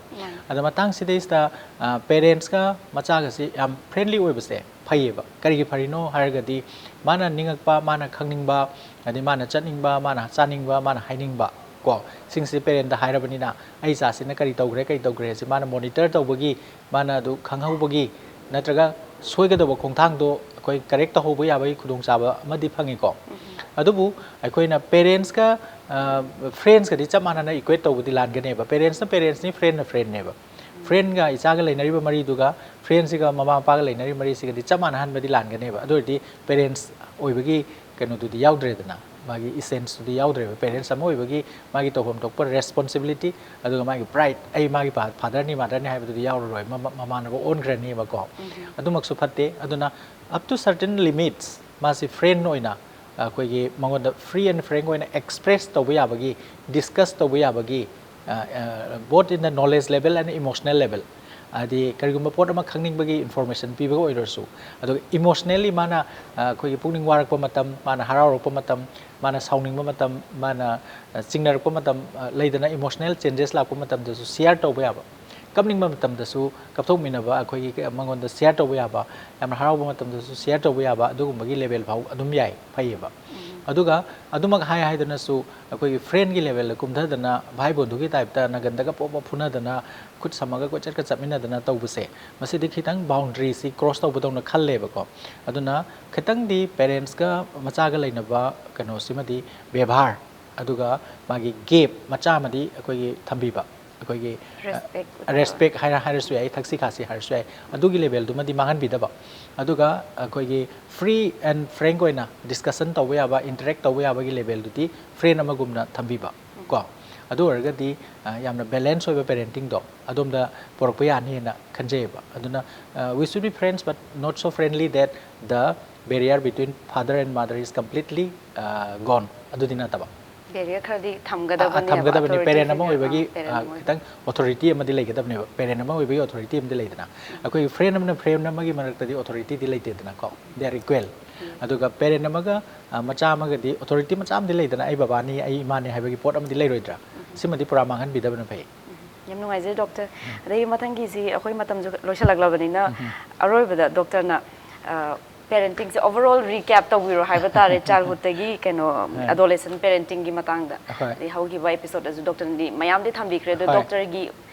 ꯑꯗꯣ ꯃꯇꯥꯡꯁꯤꯗꯩꯁꯤꯗ, ꯑ, ꯄꯦꯔꯦꯟꯁꯀ ꯃꯆꯥꯒꯁꯤ ꯌꯥꯝ ꯐ꯭ꯔꯦꯟꯂꯤ ꯑꯣꯏꯕꯁꯦ ꯐꯩꯌꯦꯕ꯫ ꯀꯔꯤꯒꯤ ꯐꯔꯤꯅꯣ ꯍꯥꯏꯔꯒꯗꯤ, ꯃꯥꯅ ꯅꯤꯡꯉꯛꯄ, ꯃꯥꯅ ꯈꯪꯅꯤꯡꯕ, ꯑꯗꯩ ꯃꯥꯅ ꯆꯠꯅꯤꯡꯕ, ꯃꯥꯅ ꯆꯥꯅꯤꯡꯕ, ꯃꯥꯅ ꯍꯥꯏꯅꯤꯡꯕ ꯀꯣ, ꯁꯤꯡꯁꯤ ꯄꯦꯔꯦꯟꯗ ꯍꯥꯏꯔꯕꯅꯤꯅ, ꯑꯩ ꯏꯆꯥꯁꯤꯅ ꯀꯔꯤ ꯇꯧꯈ꯭ꯔꯦ, ꯀꯔꯤ ꯇꯧꯈ꯭ꯔꯦ ꯁꯤ ꯃꯥꯅ ꯃꯣꯅꯤꯇꯔ ꯇꯧꯕꯒꯤ, ꯃꯥꯅ ꯑꯗꯨ ꯈꯪꯍꯧꯕꯒꯤ, ꯅꯠꯇ꯭ꯔꯒ ꯁꯣꯏꯒꯗꯕ ꯈꯣꯡꯊꯥꯡꯗꯣ ꯑꯩꯈꯣꯏ ꯀꯔꯦꯛ ꯇꯧꯍꯧꯕ ꯌꯥꯕꯒꯤ ꯈꯨꯗꯣꯡꯆꯥꯕ ꯑꯃꯗꯤ ꯐꯪꯉꯤꯀꯣ꯫ ꯑꯗꯨꯕꯨ ꯑꯩꯈꯣꯏꯅ ꯄꯦꯔꯦꯟꯁꯀ, ꯑ, ꯐ꯭ꯔꯦꯟꯁꯀꯗꯤ ꯆꯞ ꯃꯥꯟꯅꯅ ꯏꯀ꯭ꯋꯦꯠ ꯇꯧꯕꯗꯤ ꯂꯥꯟꯒꯅꯦꯕ꯫ ꯄꯦꯔꯦꯟꯁꯅ ꯄꯦꯔꯦꯟꯁꯅꯤ, ꯐ꯭ꯔꯦꯟꯅ ꯐ꯭ꯔꯦꯟꯅꯦꯕ꯫ ꯐ꯭ꯔꯦꯟꯒ ꯏꯆꯥꯒ ꯂꯩꯅꯔꯤꯕ ꯃꯔꯤꯗꯨꯒ ꯐ꯭ꯔꯦꯟꯁꯤꯒ ꯃꯃꯥ ꯃꯄꯥꯒ ꯂꯩꯅꯔꯤꯕ ꯃꯔꯤꯁꯤꯒꯗꯤ ꯆꯞ ꯃꯥꯟꯅꯍꯟꯕꯗꯤ ꯂꯥꯟꯒꯅꯦꯕ꯫ ꯑꯗꯨ ꯑꯣꯏꯔꯗꯤ ꯄꯦꯔꯦꯟꯁ ꯑꯣꯏꯕꯒꯤ ꯀꯩꯅꯣꯗꯨꯗꯤ ꯌꯥꯎꯗ꯭ꯔꯦꯗꯅ꯫ ꯃꯥꯒꯤ essence ꯇꯨꯗꯤ ꯌꯥꯎꯗ꯭ꯔꯦꯕ꯫ Parents ꯑꯃ ꯑꯣꯏꯕꯒꯤ ꯃꯥꯒꯤ ꯇꯧꯐꯝ ꯊꯣꯛꯄ responsibility, ꯑꯗꯨꯒ ꯃꯥꯒꯤ pride, "ꯑꯩ ꯃꯥꯒꯤ ꯐꯥ-, father ꯅꯤ, mother ꯅꯤ" ꯍꯥꯏꯕꯗꯨꯗꯤ ꯌꯥꯎꯔꯔꯣꯏ, ꯃꯃ-, ꯃꯃꯥꯟꯅꯕ ꯑꯣꯟꯈ꯭ꯔꯅꯦꯕꯀꯣ꯫ ꯑꯗꯨꯃꯛꯁꯨ ꯐꯠꯇꯦ꯫ ꯑꯗꯨꯅ up to certain limits ꯃꯥꯁꯤ friend ꯑꯣꯏꯅ ꯑꯩꯈꯣꯏꯒꯤ ꯃꯉꯣꯟꯗ free and frank ꯑꯣꯏꯅ express ꯇꯧꯕ ꯌꯥꯕꯒꯤ, discuss ꯇꯧꯕ ꯌꯥꯕꯒꯤ, both in the knowledge level and emotional level, ꯍꯥꯏꯗꯤ ꯀꯔꯤꯒꯨꯝꯕ ꯄꯣꯠ ꯑꯃ ꯈꯪꯅꯤꯡꯕꯒꯤ information ꯄꯤꯕ ꯑꯣꯏꯔꯁꯨ, ꯑꯗꯨꯒ emotionally ꯃꯥꯅ ꯑꯩꯈꯣꯏꯒꯤ ꯄꯨꯛꯅꯤꯡ ꯋꯥꯔꯛꯄ ꯃꯇꯝ, ꯃꯥꯅ ꯍꯔꯥꯎꯔꯛꯄ ꯃꯇꯝ, ꯃꯥꯅ ꯁꯥꯎꯅꯤꯡꯕ ꯃꯇꯝ, ꯃꯥꯅ ꯆꯤꯡꯅꯔꯛꯄ ꯃꯇꯝ, ꯂꯩꯗꯅ, emotional changes ꯂꯥꯛꯄ ꯃꯇꯝꯗꯁꯨ share ꯇꯧꯕ ꯌꯥꯕ, ꯀꯞꯅꯤꯡꯕ ꯃꯇꯝꯗꯁꯨ ꯀꯞꯊꯣꯛꯃꯤꯟꯅꯕ, ꯑꯩꯈꯣꯏꯒꯤ ꯃꯉꯣꯟꯗ share ꯇꯧꯕ ꯌꯥꯕ, ꯌꯥꯝꯅ ꯍꯔꯥꯎꯕ ꯃꯇꯝꯗꯁꯨ share ꯇꯧꯕ ꯌꯥꯕ, ꯑꯗꯨꯒꯨꯝꯕꯒꯤ level ꯐꯥꯎ ꯑꯗꯨꯝ ꯌꯥꯏ, ꯐꯩꯌꯦꯕ꯫ ꯑꯗꯨꯒ ꯑꯗꯨꯃꯛ ꯍꯥꯏ ꯍꯥꯏꯗꯅꯁꯨ ꯑꯩꯈꯣꯏꯒꯤ friendꯀꯤ levelꯗ ꯀꯨꯝꯊꯗꯅ ꯚꯥꯏ ꯕꯣꯟꯗꯨꯒꯤ typeꯇ ꯅꯥꯒꯟꯗꯒ ꯄꯣꯞ ꯄꯣꯞ ꯐꯨꯅꯗꯅ, ꯈꯨꯠ ꯁꯝꯃꯒ ꯀꯣꯏꯆꯠꯀ ꯆꯠꯃꯤꯟꯅꯗꯅ ꯇꯧꯕꯁꯦ, ꯃꯁꯤꯗꯤ ꯈꯤꯇꯪ boundaryꯁꯤ cross ꯇꯧꯕꯗꯧꯅ ꯈꯜꯂꯦꯕꯀꯣ꯫ ꯑꯗꯨꯅ ꯈꯤꯇꯪꯗꯤ parentsꯀ ꯃꯆꯥꯒ ꯂꯩꯅꯕ ꯀꯩꯅꯣꯁꯤꯃꯗꯤ, ꯕꯦꯕꯥꯔ, ꯑꯗꯨꯒ ꯃꯥꯒꯤ gap ꯃꯆꯥ ꯑꯃꯗꯤ ꯑꯩꯈꯣꯏꯒꯤ ꯊꯝꯕꯤꯕ, ꯑꯩꯈꯣꯏꯒꯤ, ꯑ, Respect ꯎꯠꯄ꯫ Respect ꯍꯥꯏꯔ, ꯍꯥꯏꯔꯁꯨ ꯌꯥꯏ, ꯊꯛꯁꯤ ꯈꯥꯁꯤ ꯍꯥꯏꯔꯁꯨ ꯌꯥꯏ, ꯑꯗꯨꯒꯤ levelꯗꯨꯃꯗꯤ ꯃꯥꯡꯍꯟꯕꯤꯗꯕ꯫ ꯑꯗꯨꯒ ꯑꯩꯈꯣꯏꯒꯤ free and frank ꯑꯣꯏꯅ discussion ꯇꯧꯕ ꯌꯥꯕ, interact ꯇꯧꯕ ꯌꯥꯕꯒꯤ levelꯗꯨꯗꯤ friend ꯑꯃꯒꯨꯝꯅ ꯊꯝꯕꯤꯕ ꯀꯣ꯫ ꯑꯗꯨ ꯑꯣꯏꯔꯒꯗꯤ, ꯑ, ꯌꯥꯝꯅ balance ꯑꯣꯏꯕ parentingꯗꯣ ꯑꯗꯣꯝꯗ ꯄꯨꯔꯛꯄ ꯌꯥꯅꯤꯅ ꯈꯟꯖꯩꯌꯦꯕ꯫ ꯑꯗꯨꯅ, ꯑ, we should be friends but not so friendly that the barrier between father and mother is completely, ꯑ, gone, ꯑꯗꯨꯗꯤ ꯅꯠꯇꯕ꯫ Barrier ꯈꯔꯗꯤ ꯑ, ꯑ, ꯊꯝꯒꯗꯕꯅꯦꯕ, ꯊꯝꯒꯗꯕꯅꯤ꯫ Parent ꯑꯃ authorityꯁꯤꯡꯅ, ꯑꯣꯏꯕꯒꯤ, ꯑ, parent ꯑ, ꯑꯃ ꯑꯣꯏꯕ꯫ ꯈꯤꯇꯪ authority ꯑꯃꯗꯤ ꯂꯩꯒꯗꯕꯅꯦꯕ꯫ Parent ꯑꯃ ꯑꯣꯏꯕꯒꯤ authority ꯑꯃꯗꯤ ꯂꯩꯗꯅ꯫ ꯑꯩꯈꯣꯏꯒꯤ friend ꯑꯃꯅ friend ꯑꯃꯒꯤ ꯃꯔꯛꯇꯗꯤ authorityꯗꯤ ꯂꯩꯇꯦꯗꯅꯀꯣ꯫ They are equal꯫ ꯑꯗꯨꯒ parent ꯑꯃꯒ, ꯑ, ꯃꯆꯥ ꯑꯃꯒꯗꯤ authority ꯃꯆꯥ ꯑꯃꯗꯤ ꯂꯩꯗꯅ, "ꯑꯩ ꯕꯕꯥꯅꯤ, ꯑꯩ ꯏꯃꯥꯅꯤ" ꯍꯥꯏꯕꯒꯤ ꯄꯣꯠ ꯑꯃꯗꯤ ꯂꯩꯔꯣꯏꯗ꯭ꯔꯥ? ꯁꯤꯃꯗꯤ ꯄꯨꯔꯥ ꯃꯥꯡꯍꯟꯕꯤꯗꯕꯅ ꯐꯩ꯫ ꯌꯥꯝ ꯅꯨꯡꯉꯥꯏꯖꯔꯦ, doctor꯫ ꯑꯗꯒꯤ ꯃꯊꯪꯒꯤꯁꯤ ꯑꯩꯈꯣꯏ ꯃꯇꯝꯁꯨ ꯂꯣꯏꯁꯤꯜꯂꯛꯂꯕꯅꯤꯅ, ꯑꯔꯣꯏꯕꯗ doctorꯅ, ꯑ, parentingꯁꯦ overall recap ꯇꯧꯕꯤꯔꯣ ꯍꯥꯏꯕ ꯇꯥꯔꯦ, childhoodꯇꯒꯤ ꯀꯩꯅꯣ, ꯑ꯫ Adolescent parentingꯒꯤ ꯃꯇꯥꯡꯗ꯫ ꯍꯣꯏ꯫ ꯑꯗꯩ ꯍꯧꯈꯤꯕ episodeꯇꯁꯨ doctorꯅꯗꯤ ꯃꯌꯥꯝꯗꯤ ꯊꯝꯕꯤꯈ꯭ꯔꯦ, ꯑꯗꯣ ꯍꯣꯏ꯫ Doctorꯒꯤ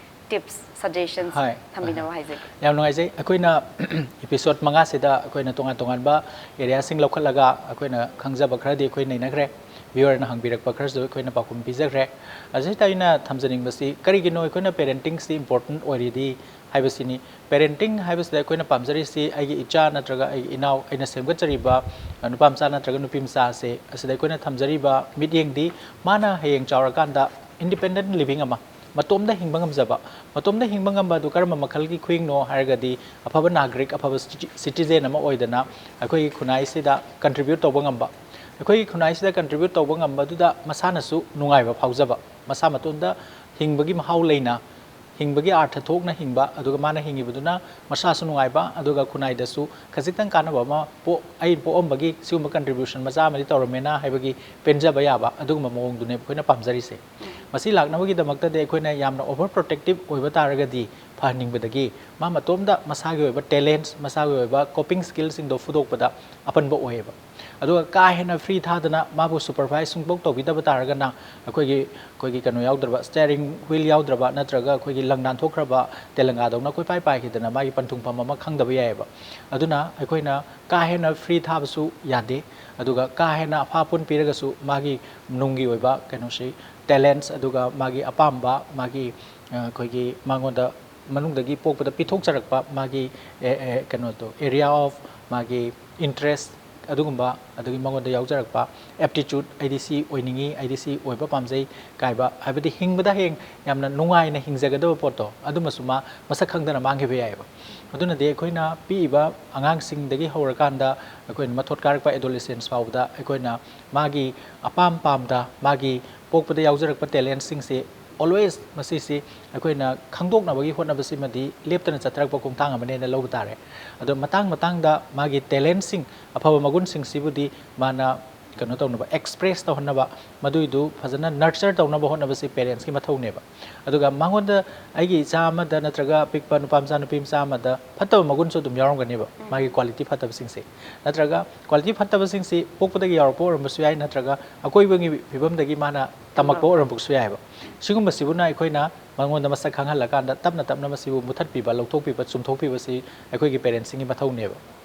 tips, suggestions ꯍꯣꯏ, ꯊꯝꯕꯤꯅꯕ ꯍꯣꯏ꯫ ꯍꯥꯏꯖꯒꯦ꯫ ꯌꯥꯝ ꯅꯨꯡꯉꯥꯏꯖꯩ꯫ ꯑꯩꯈꯣꯏꯅ episode ꯃꯉꯥꯁꯤꯗ ꯑꯩꯈꯣꯏꯅ ꯇꯣꯉꯥꯟ ꯇꯣꯉꯥꯟꯕ areaꯁꯤꯡ ꯂꯧꯈꯠꯂꯒ ꯑꯩꯈꯣꯏꯅ ꯈꯪꯖꯕ ꯈꯔꯗꯤ ꯑꯩꯈꯣꯏ ꯅꯩꯅꯈ꯭ꯔꯦ꯫ ꯚ꯭ꯌꯨꯋꯔꯅ ꯍꯪꯕꯤꯔꯛꯄ ꯈꯔꯁꯨ ꯑꯩꯈꯣꯏꯅ ꯄꯥꯎꯈꯨꯝ ꯄꯤꯖꯈ꯭ꯔꯦ꯫ ꯑꯁꯤꯗ ꯑꯩꯅ ꯊꯝꯖꯅꯤꯡꯕꯁꯤ, ꯀꯔꯤꯒꯤꯅꯣ ꯑꯩꯈꯣꯏꯅ ꯄꯦꯔꯦꯟꯇꯤꯡꯁꯤ ꯏꯝꯄꯣꯔꯇꯦꯟ ꯑꯣꯏꯔꯤꯗꯤ ꯍꯥꯏꯕꯁꯤꯅꯤ꯫ ꯄꯦꯔꯦꯟꯇꯤꯡ ꯍꯥꯏꯕꯁꯤꯗ ꯑꯩꯈꯣꯏꯅ ꯄꯥꯝꯖꯔꯤꯁꯤ ꯑꯩꯒꯤ ꯏꯆꯥ ꯅꯠꯇ꯭ꯔꯒ ꯑꯩꯒꯤ ꯏꯅꯥꯎ, ꯑꯩꯅ ꯁꯦꯝꯒꯠꯆꯔꯤꯕ ꯅꯨꯄꯥ ꯃꯆꯥ ꯅꯠꯇ꯭ꯔꯒ ꯅꯨꯄꯤ ꯃꯆꯥ ꯑꯁꯦ, ꯑꯁꯤꯗ ꯑꯩꯈꯣꯏꯅ ꯊꯝꯖꯔꯤꯕ ꯃꯤꯠꯌꯦꯡꯗꯤ ꯃꯥꯅ ꯍꯌꯦꯡ ꯆꯥꯎꯔꯀꯥꯟꯗ ꯏꯟꯗꯤꯄꯦꯟꯗꯦꯟ ꯂꯤꯕꯤꯡ ꯑꯃ, ꯃꯇꯣꯝꯗ ꯍꯤꯡꯕ ꯉꯝꯖꯕ꯫ ꯃꯇꯣꯝꯗ ꯍꯤꯡꯕ ꯉꯝꯕ ꯑꯗꯨ ꯀꯔꯝꯕ ꯃꯈꯜꯒꯤ ꯈꯨꯍꯤꯡꯅꯣ ꯍꯥꯏꯔꯒꯗꯤ, ꯑꯐꯕ ꯅꯥꯒꯔꯤꯛ, ꯑꯐꯕ ꯁꯤꯇꯤꯖꯦꯟ ꯑꯃ ꯑꯣꯏꯗꯅ ꯑꯩꯈꯣꯏꯒꯤ ꯈꯨꯟꯅꯥꯏꯁꯤꯗ ꯀꯟꯇ꯭ꯔꯤꯕ꯭ꯌꯨꯠ ꯇꯧꯕ ꯉꯝꯕ꯫ ꯑꯩꯈꯣꯏꯒꯤ ꯈꯨꯟꯅꯥꯏꯁꯤꯗ ꯀꯟꯇ꯭ꯔꯤꯕ꯭ꯌꯨꯠ ꯇꯧꯕ ꯉꯝꯕꯗꯨꯗ ꯃꯁꯥꯅꯁꯨ ꯅꯨꯡꯉꯥꯏꯕ ꯐꯥꯎꯖꯕ, ꯃꯁꯥ ꯃꯇꯣꯝꯗ ꯍꯤꯡꯕꯒꯤ ꯃꯍꯥꯎ ꯂꯩꯅ, ꯍꯤꯡꯕꯒꯤ ꯑꯥꯔꯊ ꯊꯣꯛꯅ ꯍꯤꯡꯕ, ꯑꯗꯨꯒ ꯃꯥꯅ ꯍꯤꯡꯉꯤꯕꯗꯨꯅ ꯃꯁꯥꯁꯨ ꯅꯨꯡꯉꯥꯏꯕ, ꯑꯗꯨꯒ ꯈꯨꯟꯅꯥꯏꯗꯁꯨ ꯈꯖꯤꯛꯇꯪ ꯀꯥꯟꯅꯕ ꯑꯃ ꯄꯣꯛ-, ꯑꯩꯅ ꯄꯣꯛꯑꯝꯕꯒꯤ ꯁꯤꯒꯨꯝꯕ ꯀꯟꯇ꯭ꯔꯤꯕ꯭ꯌꯨꯁꯟ ꯃꯆꯥ ꯑꯃꯗꯤ ꯇꯧꯔꯝꯃꯦꯅ ꯍꯥꯏꯕꯒꯤ ꯄꯦꯟꯖꯕ ꯌꯥꯕ ꯑꯗꯨꯒꯨꯝꯕ ꯃꯑꯣꯡꯗꯨꯅꯦꯕ ꯑꯩꯈꯣꯏꯅ ꯄꯥꯝꯖꯔꯤꯁꯦ꯫ ꯃꯁꯤ ꯂꯥꯛꯅꯕꯒꯤꯗꯃꯛꯇꯗꯤ ꯑꯩꯈꯣꯏꯅ ꯌꯥꯝꯅ ꯑꯣꯚꯔ ꯄ꯭ꯔꯣꯇꯦꯛꯇꯤꯞ ꯑꯣꯏꯕ ꯇꯥꯔꯒꯗꯤ ꯐꯍꯟꯅꯤꯡꯕꯗꯒꯤ ꯃꯥ ꯃꯇꯣꯝꯗ ꯃꯁꯥꯒꯤ ꯑꯣꯏꯕ ꯇꯦꯂꯦꯟꯠꯁ, ꯃꯁꯥꯒꯤ ꯑꯣꯏꯕ ꯀꯣꯄꯤꯡ ꯁ꯭ꯀꯤꯜꯁꯤꯡꯗꯣ ꯐꯨꯗꯣꯛꯄꯗ ꯑꯄꯟꯕ ꯑꯣꯏꯌꯦꯕ꯫ ꯑꯗꯨꯒ ꯀꯥ ꯍꯦꯟꯅ ꯐ꯭ꯔꯤ ꯊꯥꯗꯅ ꯃꯥꯕꯨ ꯁꯨꯄꯔꯚꯥꯏꯁ ꯁꯨꯡꯇꯧ ꯇꯧꯕꯤꯗꯕ ꯇꯥꯔꯒꯅ ꯑꯩꯈꯣꯏꯒꯤ, ꯑꯩꯈꯣꯏꯒꯤ ꯀꯩꯅꯣ ꯌꯥꯎꯗ꯭ꯔꯕ, ꯁ꯭ꯇꯤꯌꯔꯤꯡ ꯋꯤꯜ ꯌꯥꯎꯗ꯭ꯔꯕ ꯅꯠꯇ꯭ꯔꯒ ꯑꯩꯈꯣꯏꯒꯤ ꯂꯪ ꯅꯥꯟꯊꯣꯛꯈ꯭ꯔꯕ ꯇꯦꯂꯪꯒꯥꯗꯧꯅ ꯀꯣꯏꯄꯥꯏ ꯄꯥꯏꯈꯤꯗꯅ ꯃꯥꯒꯤ ꯄꯟꯊꯨꯡꯐꯝ ꯑꯃ ꯈꯪꯗꯕ ꯌꯥꯏꯑꯕ꯫ ꯑꯗꯨꯅ ꯑꯩꯈꯣꯏꯅ ꯀꯥ ꯍꯦꯟꯅ ꯐ꯭ꯔꯤ ꯊꯥꯕꯁꯨ ꯌꯥꯗꯦ꯫ ꯑꯗꯨꯒ ꯀꯥ ꯍꯦꯟꯅ ꯑꯐꯥ ꯑꯄꯨꯟ ꯄꯤꯔꯒꯁꯨ ꯃꯥꯒꯤ ꯅꯨꯡꯒꯤ ꯑꯣꯏꯕ ꯀꯩꯅꯣꯁꯤ, ꯇꯦꯂꯦꯟꯠꯁ, ꯑꯗꯨꯒ ꯃꯥꯒꯤ ꯑꯄꯥꯝꯕ, ꯃꯥꯒꯤ, ꯑ, ꯑꯩꯈꯣꯏꯒꯤ ꯃꯉꯣꯟꯗ ꯃꯅꯨꯡꯗꯒꯤ ꯄꯣꯛꯄꯗ ꯄꯤꯊꯣꯛꯆꯔꯛꯄ ꯃꯥꯒꯤ, ꯑꯦ, ꯑꯦ, ꯀꯩꯅꯣꯗꯣ, ꯑꯦꯔꯤꯌꯥ ꯑꯣꯐ ꯃꯥꯒꯤ ꯏꯟꯇꯔꯦꯁ ꯑꯗꯨꯒꯨꯝꯕ, ꯑꯗꯒꯤ ꯃꯉꯣꯟꯗ ꯌꯥꯎꯖꯔꯛꯄ ꯑꯦꯞꯇꯤꯆꯨꯠ, "ꯑꯩꯗꯤ ꯁꯤ ꯑꯣꯏꯅꯤꯡꯉꯤ, ꯑꯩꯗꯤ ꯁꯤ ꯑꯣꯏꯕ ꯄꯥꯝꯖꯩ" ꯀꯥꯏꯕ, ꯍꯥꯏꯕꯗꯤ ꯍꯤꯡꯕꯗ ꯍꯌꯦꯡ ꯌꯥꯝꯅ ꯅꯨꯡꯉꯥꯏꯅ ꯍꯤꯡꯖꯒꯗꯕ ꯄꯣꯠꯇꯣ, ꯑꯗꯨꯃꯁꯨ ꯃꯥ ꯃꯁꯛ ꯈꯪꯗꯅ ꯃꯥꯡꯈꯤꯕ ꯌꯥꯏꯑꯕ꯫ ꯑꯗꯨꯅꯗꯤ ꯑꯩꯈꯣꯏꯅ ꯄꯤꯛꯏꯕ ꯑꯉꯥꯡꯁꯤꯡꯗꯒꯤ ꯍꯧꯔꯀꯥꯟꯗ ꯑꯩꯈꯣꯏꯅ ꯃꯊꯣꯠ ꯀꯥꯔꯛꯄ ꯑꯦꯗꯣꯂꯦꯁꯦꯟꯁ ꯐꯥꯎꯕꯗ ꯑꯩꯈꯣꯏꯅ ꯃꯥꯒꯤ ꯑꯄꯥꯝ ꯄꯥꯝꯗ, ꯃꯥꯒꯤ ꯄꯣꯛꯄꯗ ꯌꯥꯎꯖꯔꯛꯄ ꯇꯦꯂꯦꯟꯠꯁꯤꯡꯁꯦ ꯑꯣꯜꯋꯦꯁ ꯃꯁꯤꯁꯤ ꯑꯩꯈꯣꯏꯅ ꯈꯪꯗꯣꯛꯅꯕꯒꯤ ꯍꯣꯠꯅꯕꯁꯤꯃꯗꯤ ꯂꯦꯞꯇꯅ ꯆꯠꯊꯔꯛꯄ ꯈꯣꯡꯊꯥꯡ ꯑꯃꯅꯦꯅ ꯂꯧꯕ ꯇꯥꯔꯦ꯫ ꯑꯗꯣ ꯃꯇꯥꯡ ꯃꯇꯥꯡꯗ ꯃꯥꯒꯤ ꯇꯦꯂꯦꯟꯠꯁꯤꯡ, ꯑꯐꯕ ꯃꯒꯨꯟꯁꯤꯡꯁꯤꯕꯨꯗꯤ ꯃꯥꯅ ꯀꯩꯅꯣ ꯇꯧꯅꯕ, ꯑꯦꯛꯁꯄ꯭ꯔꯦꯁ ꯇꯧꯍꯟꯅꯕ, ꯃꯗꯨꯏꯗꯨ ꯐꯖꯅ ꯅꯔꯆꯔ ꯇꯧꯅꯕ ꯍꯣꯠꯅꯕꯁꯤ ꯄꯦꯔꯦꯟꯠꯁꯀꯤ ꯃꯊꯧꯅꯦꯕ꯫ ꯑꯗꯨꯒ ꯃꯉꯣꯟꯗ, ꯑꯩꯒꯤ ꯏꯆꯥ ꯑꯃꯗ ꯅꯠꯇ꯭ꯔꯒ ꯑꯄꯤꯛꯄ ꯅꯨꯄꯥ ꯃꯆꯥ, ꯅꯨꯄꯤ ꯃꯆꯥ ꯑꯃꯗ ꯐꯠꯇꯕ ꯃꯒꯨꯟꯁꯨ ꯑꯗꯨꯝ ꯌꯥꯎꯔꯝꯒꯅꯦꯕ, ꯃꯥꯒꯤ ꯀ꯭ꯋꯥꯂꯤꯇꯤ ꯐꯠꯇꯕꯁꯤꯡꯁꯦ꯫ ꯅꯠꯇ꯭ꯔꯒ ꯀ꯭ꯋꯥꯂꯤꯇꯤ ꯐꯠꯇꯕꯁꯤꯡꯁꯤ ꯄꯣꯛꯄꯗꯒꯤ ꯌꯥꯎꯔꯛꯄ ꯑꯣꯏꯔꯝꯕꯁꯨ ꯌꯥꯏ, ꯅꯠꯇ꯭ꯔꯒ ꯑꯀꯣꯏꯕꯒꯤ ꯐꯤꯕꯝꯗꯒꯤ ꯃꯥꯅ ꯇꯝꯃꯛꯄ ꯑꯣꯏꯔꯝꯕꯁꯨ ꯌꯥꯏꯑꯕ꯫ ꯁꯤꯒꯨꯝꯕꯁꯤꯕꯨꯅ ꯑꯩꯈꯣꯏꯅ ꯃꯉꯣꯟꯗ ꯃꯁꯛ ꯈꯪꯍꯜꯂꯀꯥꯟꯗ ꯇꯞꯅ ꯇꯞꯅ ꯃꯁꯤꯕꯨ ꯃꯨꯊꯠꯄꯤꯕ, ꯂꯧꯊꯣꯛꯄꯤꯕ, ꯆꯨꯝꯊꯣꯛꯄꯤꯕꯁꯤ ꯑꯩꯈꯣꯏꯒꯤ ꯄꯦꯔꯦꯟꯠꯁꯤꯡꯒꯤ ꯃꯊꯧꯅꯦꯕ꯫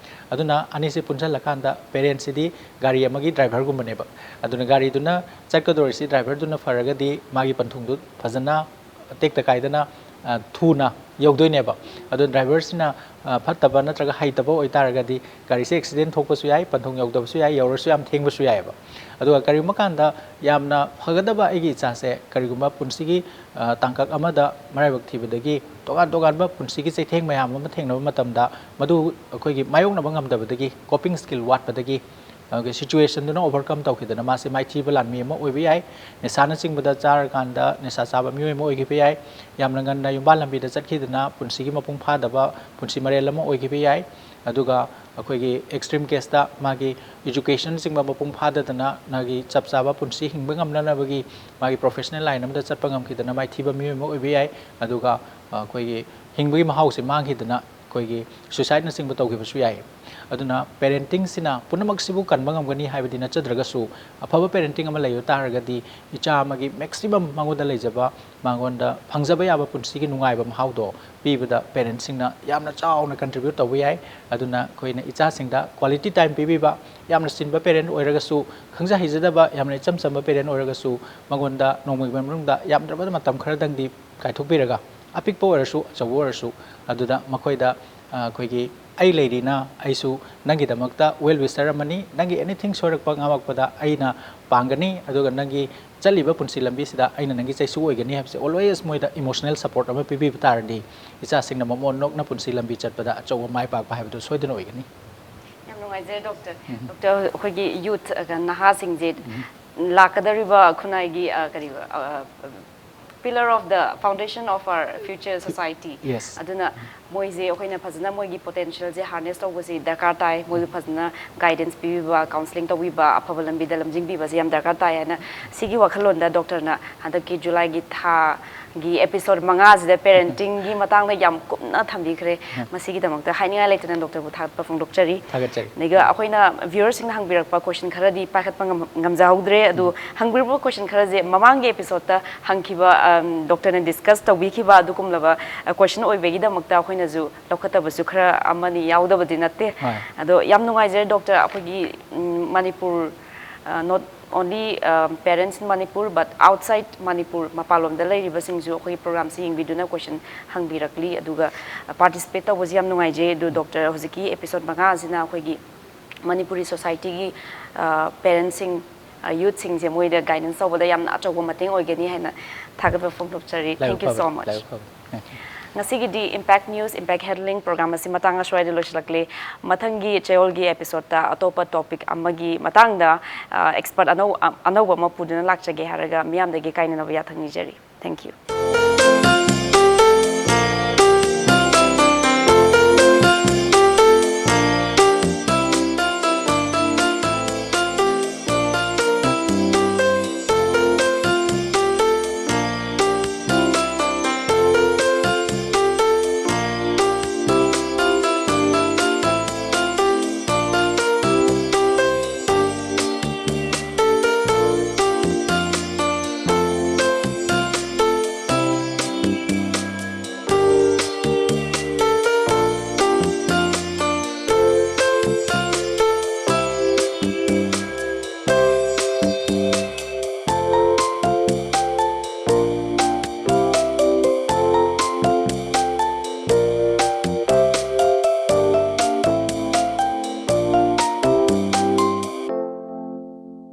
ꯑꯗꯨꯅ ꯑꯅꯤꯁꯤ ꯄꯨꯟꯁꯤꯜꯂꯀꯥꯟꯗ ꯄꯦꯔꯦꯟꯁꯁꯤꯗꯤ ꯒꯥꯔꯤ ꯑꯃꯒꯤ ꯗ꯭ꯔꯥꯏꯚꯔꯒꯨꯝꯕꯅꯦꯕ꯫ ꯑꯗꯨꯅ ꯒꯥꯔꯤꯗꯨꯅ ꯆꯠꯀꯗꯧꯔꯤꯁꯤ, ꯗ꯭ꯔꯥꯏꯚꯔꯗꯨꯅ ꯐꯔꯒꯗꯤ ꯃꯥꯒꯤ ꯄꯟꯊꯨꯡꯗꯨ ꯐꯖꯅ ꯇꯦꯛꯇ ꯀꯥꯏꯗꯅ, ꯑ, ꯊꯨꯅ ꯌꯧꯗꯣꯏꯅꯦꯕ꯫ ꯑꯗꯨ ꯗ꯭ꯔꯥꯏꯚꯔꯁꯤꯅ, ꯑ, ꯐꯠꯇꯕ ꯅꯠꯇ꯭ꯔꯒ ꯍꯩꯇꯕ ꯑꯣꯏꯇꯥꯔꯒꯗꯤ ꯒꯥꯔꯤꯁꯦ ꯑꯦꯛꯁꯤꯗꯦꯟ ꯊꯣꯛꯄꯁꯨ ꯌꯥꯏ, ꯄꯟꯊꯨꯡ ꯌꯧꯗꯕꯁꯨ ꯌꯥꯏ, ꯌꯧꯔꯁꯨ ꯌꯥꯝ ꯊꯦꯡꯕꯁꯨ ꯌꯥꯏꯑꯕ꯫ ꯑꯗꯨꯒ ꯀꯔꯤꯒꯨꯝꯕ ꯀꯥꯟꯗ ꯌꯥꯝꯅ ꯐꯒꯗꯕ ꯑꯩꯒꯤ ꯏꯆꯥꯁꯦ ꯀꯔꯤꯒꯨꯝꯕ ꯄꯨꯟꯁꯤꯒꯤ, ꯑ, ꯇꯥꯡꯀꯛ ꯑꯃꯗ ꯃꯔꯥꯏꯕꯛ ꯊꯤꯕꯗꯒꯤ ꯇꯣꯉꯥꯟ ꯇꯣꯉꯥꯟꯕ ꯄꯨꯟꯁꯤꯒꯤ ꯆꯩꯊꯦꯡ ꯃꯌꯥꯝ ꯑꯃ ꯊꯦꯡꯅꯕ ꯃꯇꯝꯗ ꯃꯗꯨ ꯑꯩꯈꯣꯏꯒꯤ ꯃꯥꯌꯣꯛꯅꯕ ꯉꯝꯗꯕꯗꯒꯤ, ꯀꯣꯄꯤꯡ ꯁ꯭ꯀꯤꯜ ꯋꯥꯠꯄꯗꯒꯤ, ꯑꯗꯨꯒ ꯁꯤꯆꯨꯋꯦꯁꯟꯗꯨꯅ ꯑꯣꯚꯔꯀꯝ ꯇꯧꯈꯤꯗꯅ ꯃꯥꯁꯦ ꯃꯥꯏꯊꯤꯕ ꯂꯥꯟꯃꯤ ꯑꯃ ꯑꯣꯏꯕ ꯌꯥꯏ꯫ ꯅꯤꯁꯥꯅꯆꯤꯡꯕꯗ ꯆꯥꯔꯀꯥꯟꯗ ꯅꯤꯁꯥ ꯆꯥꯕ ꯃꯤꯑꯣꯏ ꯑꯃ ꯑꯣꯏꯈꯤꯕ ꯌꯥꯏ꯫ ꯌꯥꯝꯅ ꯉꯟꯅ ꯌꯨꯝꯕꯥꯜ ꯂꯝꯕꯤꯗ ꯆꯠꯈꯤꯗꯅ ꯄꯨꯟꯁꯤꯒꯤ ꯃꯄꯨꯡ ꯐꯥꯗꯕ ꯄꯨꯟꯁꯤ ꯃꯔꯦꯜ ꯑꯃ ꯑꯣꯏꯈꯤꯕ ꯌꯥꯏ꯫ ꯑꯗꯨꯒ ꯑꯩꯈꯣꯏꯒꯤ ꯑꯦꯛꯁꯇ꯭ꯔꯤꯝ ꯀꯦꯁꯇ ꯃꯥꯒꯤ ꯏꯖꯨꯀꯦꯁꯟꯁꯤꯡꯕ ꯃꯄꯨꯡ ꯐꯥꯗꯗꯅ ꯃꯥꯒꯤ ꯆꯞ ꯆꯥꯕ ꯄꯨꯟꯁꯤ ꯍꯤꯡꯕ ꯉꯝꯅꯅꯕꯒꯤ ꯃꯥꯒꯤ ꯄ꯭ꯔꯣꯐꯦꯁꯅꯦꯜ ꯂꯥꯏꯟ ꯑꯃꯗ ꯆꯠꯄ ꯉꯝꯈꯤꯗꯅ ꯃꯥꯏꯊꯤꯕ ꯃꯤꯑꯣꯏ ꯑꯃ ꯑꯣꯏꯕ ꯌꯥꯏ꯫ ꯑꯗꯨꯒ ꯑꯩꯈꯣꯏꯒꯤ ꯍꯤꯡꯕꯒꯤ ꯃꯍꯥꯎꯁꯦ ꯃꯥꯡꯈꯤꯗꯅ ꯑꯩꯈꯣꯏꯒꯤ ꯁꯨꯏꯁꯥꯏꯠꯅꯆꯤꯡꯕ ꯇꯧꯈꯤꯕꯁꯨ ꯌꯥꯏ꯫ ꯑꯗꯨꯅ ꯄꯦꯔꯦꯟꯇꯤꯡꯁꯤꯅ ꯄꯨꯝꯅꯃꯛꯁꯤꯕꯨ ꯀꯟꯕ ꯉꯝꯒꯅꯤ ꯍꯥꯏꯕꯗꯤ ꯅꯠꯆꯗ꯭ꯔꯒꯁꯨ, ꯑꯐꯕ ꯄꯦꯔꯦꯟꯇꯤꯡ ꯑꯃ ꯂꯩꯕ ꯇꯥꯔꯒꯗꯤ ꯏꯆꯥ ꯑꯃꯒꯤ ꯃꯦꯛꯁꯤꯃꯝ ꯃꯉꯣꯟꯗ ꯂꯩꯖꯕ, ꯃꯉꯣꯟꯗ ꯐꯪꯖꯕ ꯌꯥꯕ ꯄꯨꯟꯁꯤꯒꯤ ꯅꯨꯡꯉꯥꯏꯕ ꯃꯍꯥꯎꯗꯣ ꯄꯤꯕꯗ ꯄꯦꯔꯦꯟꯁꯤꯡꯅ ꯌꯥꯝꯅ ꯆꯥꯎꯅ ꯀꯟꯇ꯭ꯔꯤꯕ꯭ꯌꯨꯠ ꯇꯧꯕ ꯌꯥꯏ꯫ ꯑꯗꯨꯅ ꯑꯩꯈꯣꯏꯅ ꯏꯆꯥꯁꯤꯡꯗ ꯀ꯭ꯋꯥꯂꯤꯇꯤ ꯇꯥꯏꯝ ꯄꯤꯕꯤꯕ, ꯌꯥꯝꯅ ꯆꯤꯟꯕ ꯄꯦꯔꯦꯟ ꯑꯣꯏꯔꯒꯁꯨ, ꯈꯪꯖ ꯍꯩꯖꯗꯕ, ꯌꯥꯝꯅ ꯏꯆꯝ ꯆꯝꯕ ꯄꯦꯔꯦꯟ ꯑꯣꯏꯔꯒꯁꯨ, ꯃꯉꯣꯟꯗ ꯅꯣꯡꯃꯒꯤ ꯃꯅꯨꯡꯗ ꯌꯥꯝꯗ꯭ꯔꯕꯗ ꯃꯇꯝ ꯈꯔꯗꯪꯗꯤ ꯀꯥꯏꯊꯣꯛꯄꯤꯔꯒ, ꯑꯄꯤꯛꯄ ꯑꯣꯏꯔꯁꯨ ꯑꯆꯧꯕ ꯑꯣꯏꯔꯁꯨ, ꯑꯗꯨꯗ ꯃꯈꯣꯏꯗ, ꯑ, ꯑꯩꯈꯣꯏꯒꯤ "ꯑꯩ ꯂꯩꯔꯤꯅ, ꯑꯩꯁꯨ ꯅꯪꯒꯤꯗꯃꯛꯇ ꯋꯦꯜ ꯋꯤꯁꯔ ꯑꯃꯅꯤ, ꯅꯪꯒꯤ ꯑꯦꯅꯤꯊꯤꯡ ꯁꯣꯏꯔꯛꯄ ꯉꯥꯃꯛꯄꯗ ꯑꯩꯅ ꯄꯥꯡꯒꯅꯤ, ꯑꯗꯨꯒ ꯅꯪꯒꯤ ꯆꯠꯂꯤꯕ ꯄꯨꯟꯁꯤ ꯂꯝꯕꯤꯁꯤꯗ ꯑꯩꯅ ꯅꯪꯒꯤ ꯆꯩꯁꯨ ꯑꯣꯏꯒꯅꯤ" ꯍꯥꯏꯕꯁꯦ ꯑꯣꯜꯋꯦꯁ ꯃꯣꯏꯗ ꯏꯃꯣꯁꯅꯦꯜ ꯁꯄꯣꯔꯠ ꯑꯃ ꯄꯤꯕꯤꯕ ꯇꯥꯔꯗꯤ, ꯏꯆꯥꯁꯤꯡꯅ ꯃꯃꯣꯟ ꯅꯣꯛꯅ ꯄꯨꯟꯁꯤ ꯂꯝꯕꯤ ꯆꯠꯄꯗ ꯑꯆꯧꯕ ꯃꯥꯏ ꯄꯥꯛꯄ ꯍꯥꯏꯕꯗꯨ ꯁꯣꯏꯗꯅ ꯑꯣꯏꯒꯅꯤ꯫ ꯌꯥꯝ ꯅꯨꯡꯉꯥꯏꯖꯔꯦ, ꯗꯣꯛꯇꯔ꯫ ꯗꯣꯛꯇꯔ, ꯑꯩꯈꯣꯏꯒꯤ ꯌꯨꯠ, ꯑ, ꯅꯍꯥꯁꯤꯡꯁꯦ ꯂꯥꯛꯀꯗꯧꯔꯤꯕ ꯈꯨꯟꯅꯥꯏꯒꯤ, ꯑ, ꯀꯔꯤ, ꯑ, pillar of the foundation of our future society. Yes. ꯑꯗꯨꯅ ꯃꯣꯏꯁꯦ ꯑꯩꯈꯣꯏꯅ ꯐꯖꯅ ꯃꯣꯏꯒꯤ ꯄꯣꯇꯦꯟꯁꯤꯌꯦꯜꯁꯦ ꯍꯥꯔꯅꯦꯁ ꯇꯧꯕꯁꯤ ꯗꯔꯀꯥꯔ ꯇꯥꯏ꯫ ꯃꯣꯏꯕꯨ ꯐꯖꯅ ꯒꯥꯏꯗꯦꯟꯁ ꯄꯤꯕꯤꯕ, ꯀꯥꯎꯟꯁꯤꯂꯤꯡ ꯇꯧꯕꯤꯕ, ꯑꯐꯕ ꯂꯝꯕꯤꯗ ꯂꯝꯖꯤꯡꯕꯤꯕꯁꯦ ꯌꯥꯝ ꯗꯔꯀꯥꯔ ꯇꯥꯏ ꯍꯥꯏꯅ ꯁꯤꯒꯤ ꯋꯥꯈꯜꯂꯣꯟꯗ ꯗꯣꯛꯇꯔꯅ ꯍꯟꯗꯛꯀꯤ ꯖꯨꯂꯥꯏꯒꯤ ꯊꯥꯒꯤ ꯑꯦꯄꯤꯁꯣꯗ ꯃꯉꯥꯁꯤꯗ ꯄꯦꯔꯦꯟꯇꯤꯡꯒꯤ ꯃꯇꯥꯡꯗ ꯌꯥꯝ ꯀꯨꯞꯅ ꯊꯝꯕꯤꯈ꯭ꯔꯦ꯫ ꯃꯁꯤꯒꯤꯗꯃꯛꯇ ꯍꯥꯏꯅꯤꯡꯉꯥꯏ ꯂꯩꯇꯅ ꯗꯣꯛꯇꯔꯕꯨ ꯊꯥꯒꯠꯄ ꯐꯣꯡꯗꯣꯛꯆꯔꯤ꯫ ꯊꯥꯒꯠꯆꯔꯤ꯫ ꯑꯗꯨꯒ ꯑꯩꯈꯣꯏꯅ ꯚ꯭ꯌꯨꯋꯔꯁꯤꯡꯅ ꯍꯪꯕꯤꯔꯛꯄ ꯀꯣꯏꯁꯟ ꯈꯔꯗꯤ ꯄꯥꯏꯈꯠꯄ ꯉꯝ-, ꯉꯝꯖꯍꯧꯗ꯭ꯔꯦ꯫ ꯑꯗꯨ ꯍꯪꯕꯤꯔꯛꯄ ꯀꯣꯏꯁꯟ ꯈꯔꯁꯦ ꯃꯃꯥꯡꯒꯤ ꯑꯦꯄꯤꯁꯣꯗꯇ ꯍꯪꯈꯤꯕ, ꯑꯝ, ꯗꯣꯛꯇꯔꯅ ꯗꯤꯁꯀꯁ ꯇꯧꯕꯤꯈꯤꯕ ꯑꯗꯨꯒꯨꯝꯂꯕ, ꯑ, ꯀꯣꯏꯁꯟ ꯑꯣꯏꯕꯒꯤꯗꯃꯛꯇ ꯑꯩꯈꯣꯏꯅ ꯁꯨ ꯂꯧꯈꯠꯇꯕꯁꯨ ꯈꯔ ꯑꯃꯅꯤ ꯌꯥꯎꯗꯕꯗꯤ ꯅꯠꯇꯦ꯫ ꯍꯣꯏ꯫ ꯑꯗꯣ ꯌꯥꯝ ꯅꯨꯡꯉꯥꯏꯖꯔꯦ ꯗꯣꯛꯇꯔ, ꯑꯩꯈꯣꯏꯒꯤ ꯎꯝ, Manipur, not only parents in Manipur but outside Manipur, ꯃꯄꯥꯟꯂꯣꯝꯗ ꯂꯩꯔꯤꯕꯁꯤꯡꯁꯨ ꯑꯩꯈꯣꯏꯒꯤ ꯄ꯭ꯔꯣꯒ꯭ꯔꯥꯝꯁꯤ ꯌꯦꯡꯕꯤꯗꯨꯅ ꯀꯣꯏꯁꯟ ꯍꯪꯕꯤꯔꯛꯂꯤ꯫ ꯑꯗꯨꯒ ꯄꯥꯔꯇꯤꯁꯤꯄꯦꯠ ꯇꯧꯕꯁꯤ ꯌꯥꯝ ꯅꯨꯡꯉꯥꯏꯖꯩ꯫ ꯑꯗꯨ ꯗꯣꯛꯇꯔ, ꯍꯧꯖꯤꯛꯀꯤ ꯑꯦꯄꯤꯁꯣꯠ ꯃꯉꯥꯁꯤꯅ ꯑꯩꯈꯣꯏꯒꯤ ꯃꯅꯤꯄꯨꯔꯤ ꯁꯣꯁꯥꯏꯇꯤꯒꯤ ꯄꯦꯔꯦꯟꯁꯁꯤꯡ, ꯌꯨꯠꯁꯤꯡꯁꯦ ꯃꯣꯏꯗ ꯒꯥꯏꯗꯦꯟꯁ ꯇꯧꯕꯗ ꯌꯥꯝꯅ ꯑꯆꯧꯕ ꯃꯇꯦꯡ ꯑꯣꯏꯒꯅꯤ ꯍꯥꯏꯅ ꯊꯥꯒꯠꯄ ꯐꯣꯡꯗꯣꯛꯆꯔꯤ꯫ Thank you so much꯫ ꯂꯥꯏꯕꯛ ꯐꯕ꯫ ꯉꯁꯤꯒꯤꯗꯤ Impact News, Impact Headline programme ꯑꯁꯤ ꯃꯇꯥꯡ ꯑꯁ꯭ꯋꯥꯏꯗ ꯂꯣꯏꯁꯤꯜꯂꯛꯂꯤ꯫ ꯃꯊꯪꯒꯤ ꯆꯌꯣꯜꯒꯤ ꯑꯦꯄꯤꯁꯣꯗꯇ ꯑꯇꯣꯞꯄ ꯇꯣꯄꯤꯛ ꯑꯃꯒꯤ ꯃꯇꯥꯡꯗ ꯑꯦꯛꯁꯄꯔꯠ ꯑꯅꯧ ꯑꯅꯧꯕ ꯑꯃ ꯄꯨꯗꯨꯅ ꯂꯥꯛꯆꯒꯦ ꯍꯥꯏꯔꯒ ꯃꯤꯌꯥꯝꯗꯒꯤ ꯀꯥꯏꯅꯅꯕ ꯌꯥꯊꯪ ꯅꯤꯖꯔꯤ꯫ Thank you꯫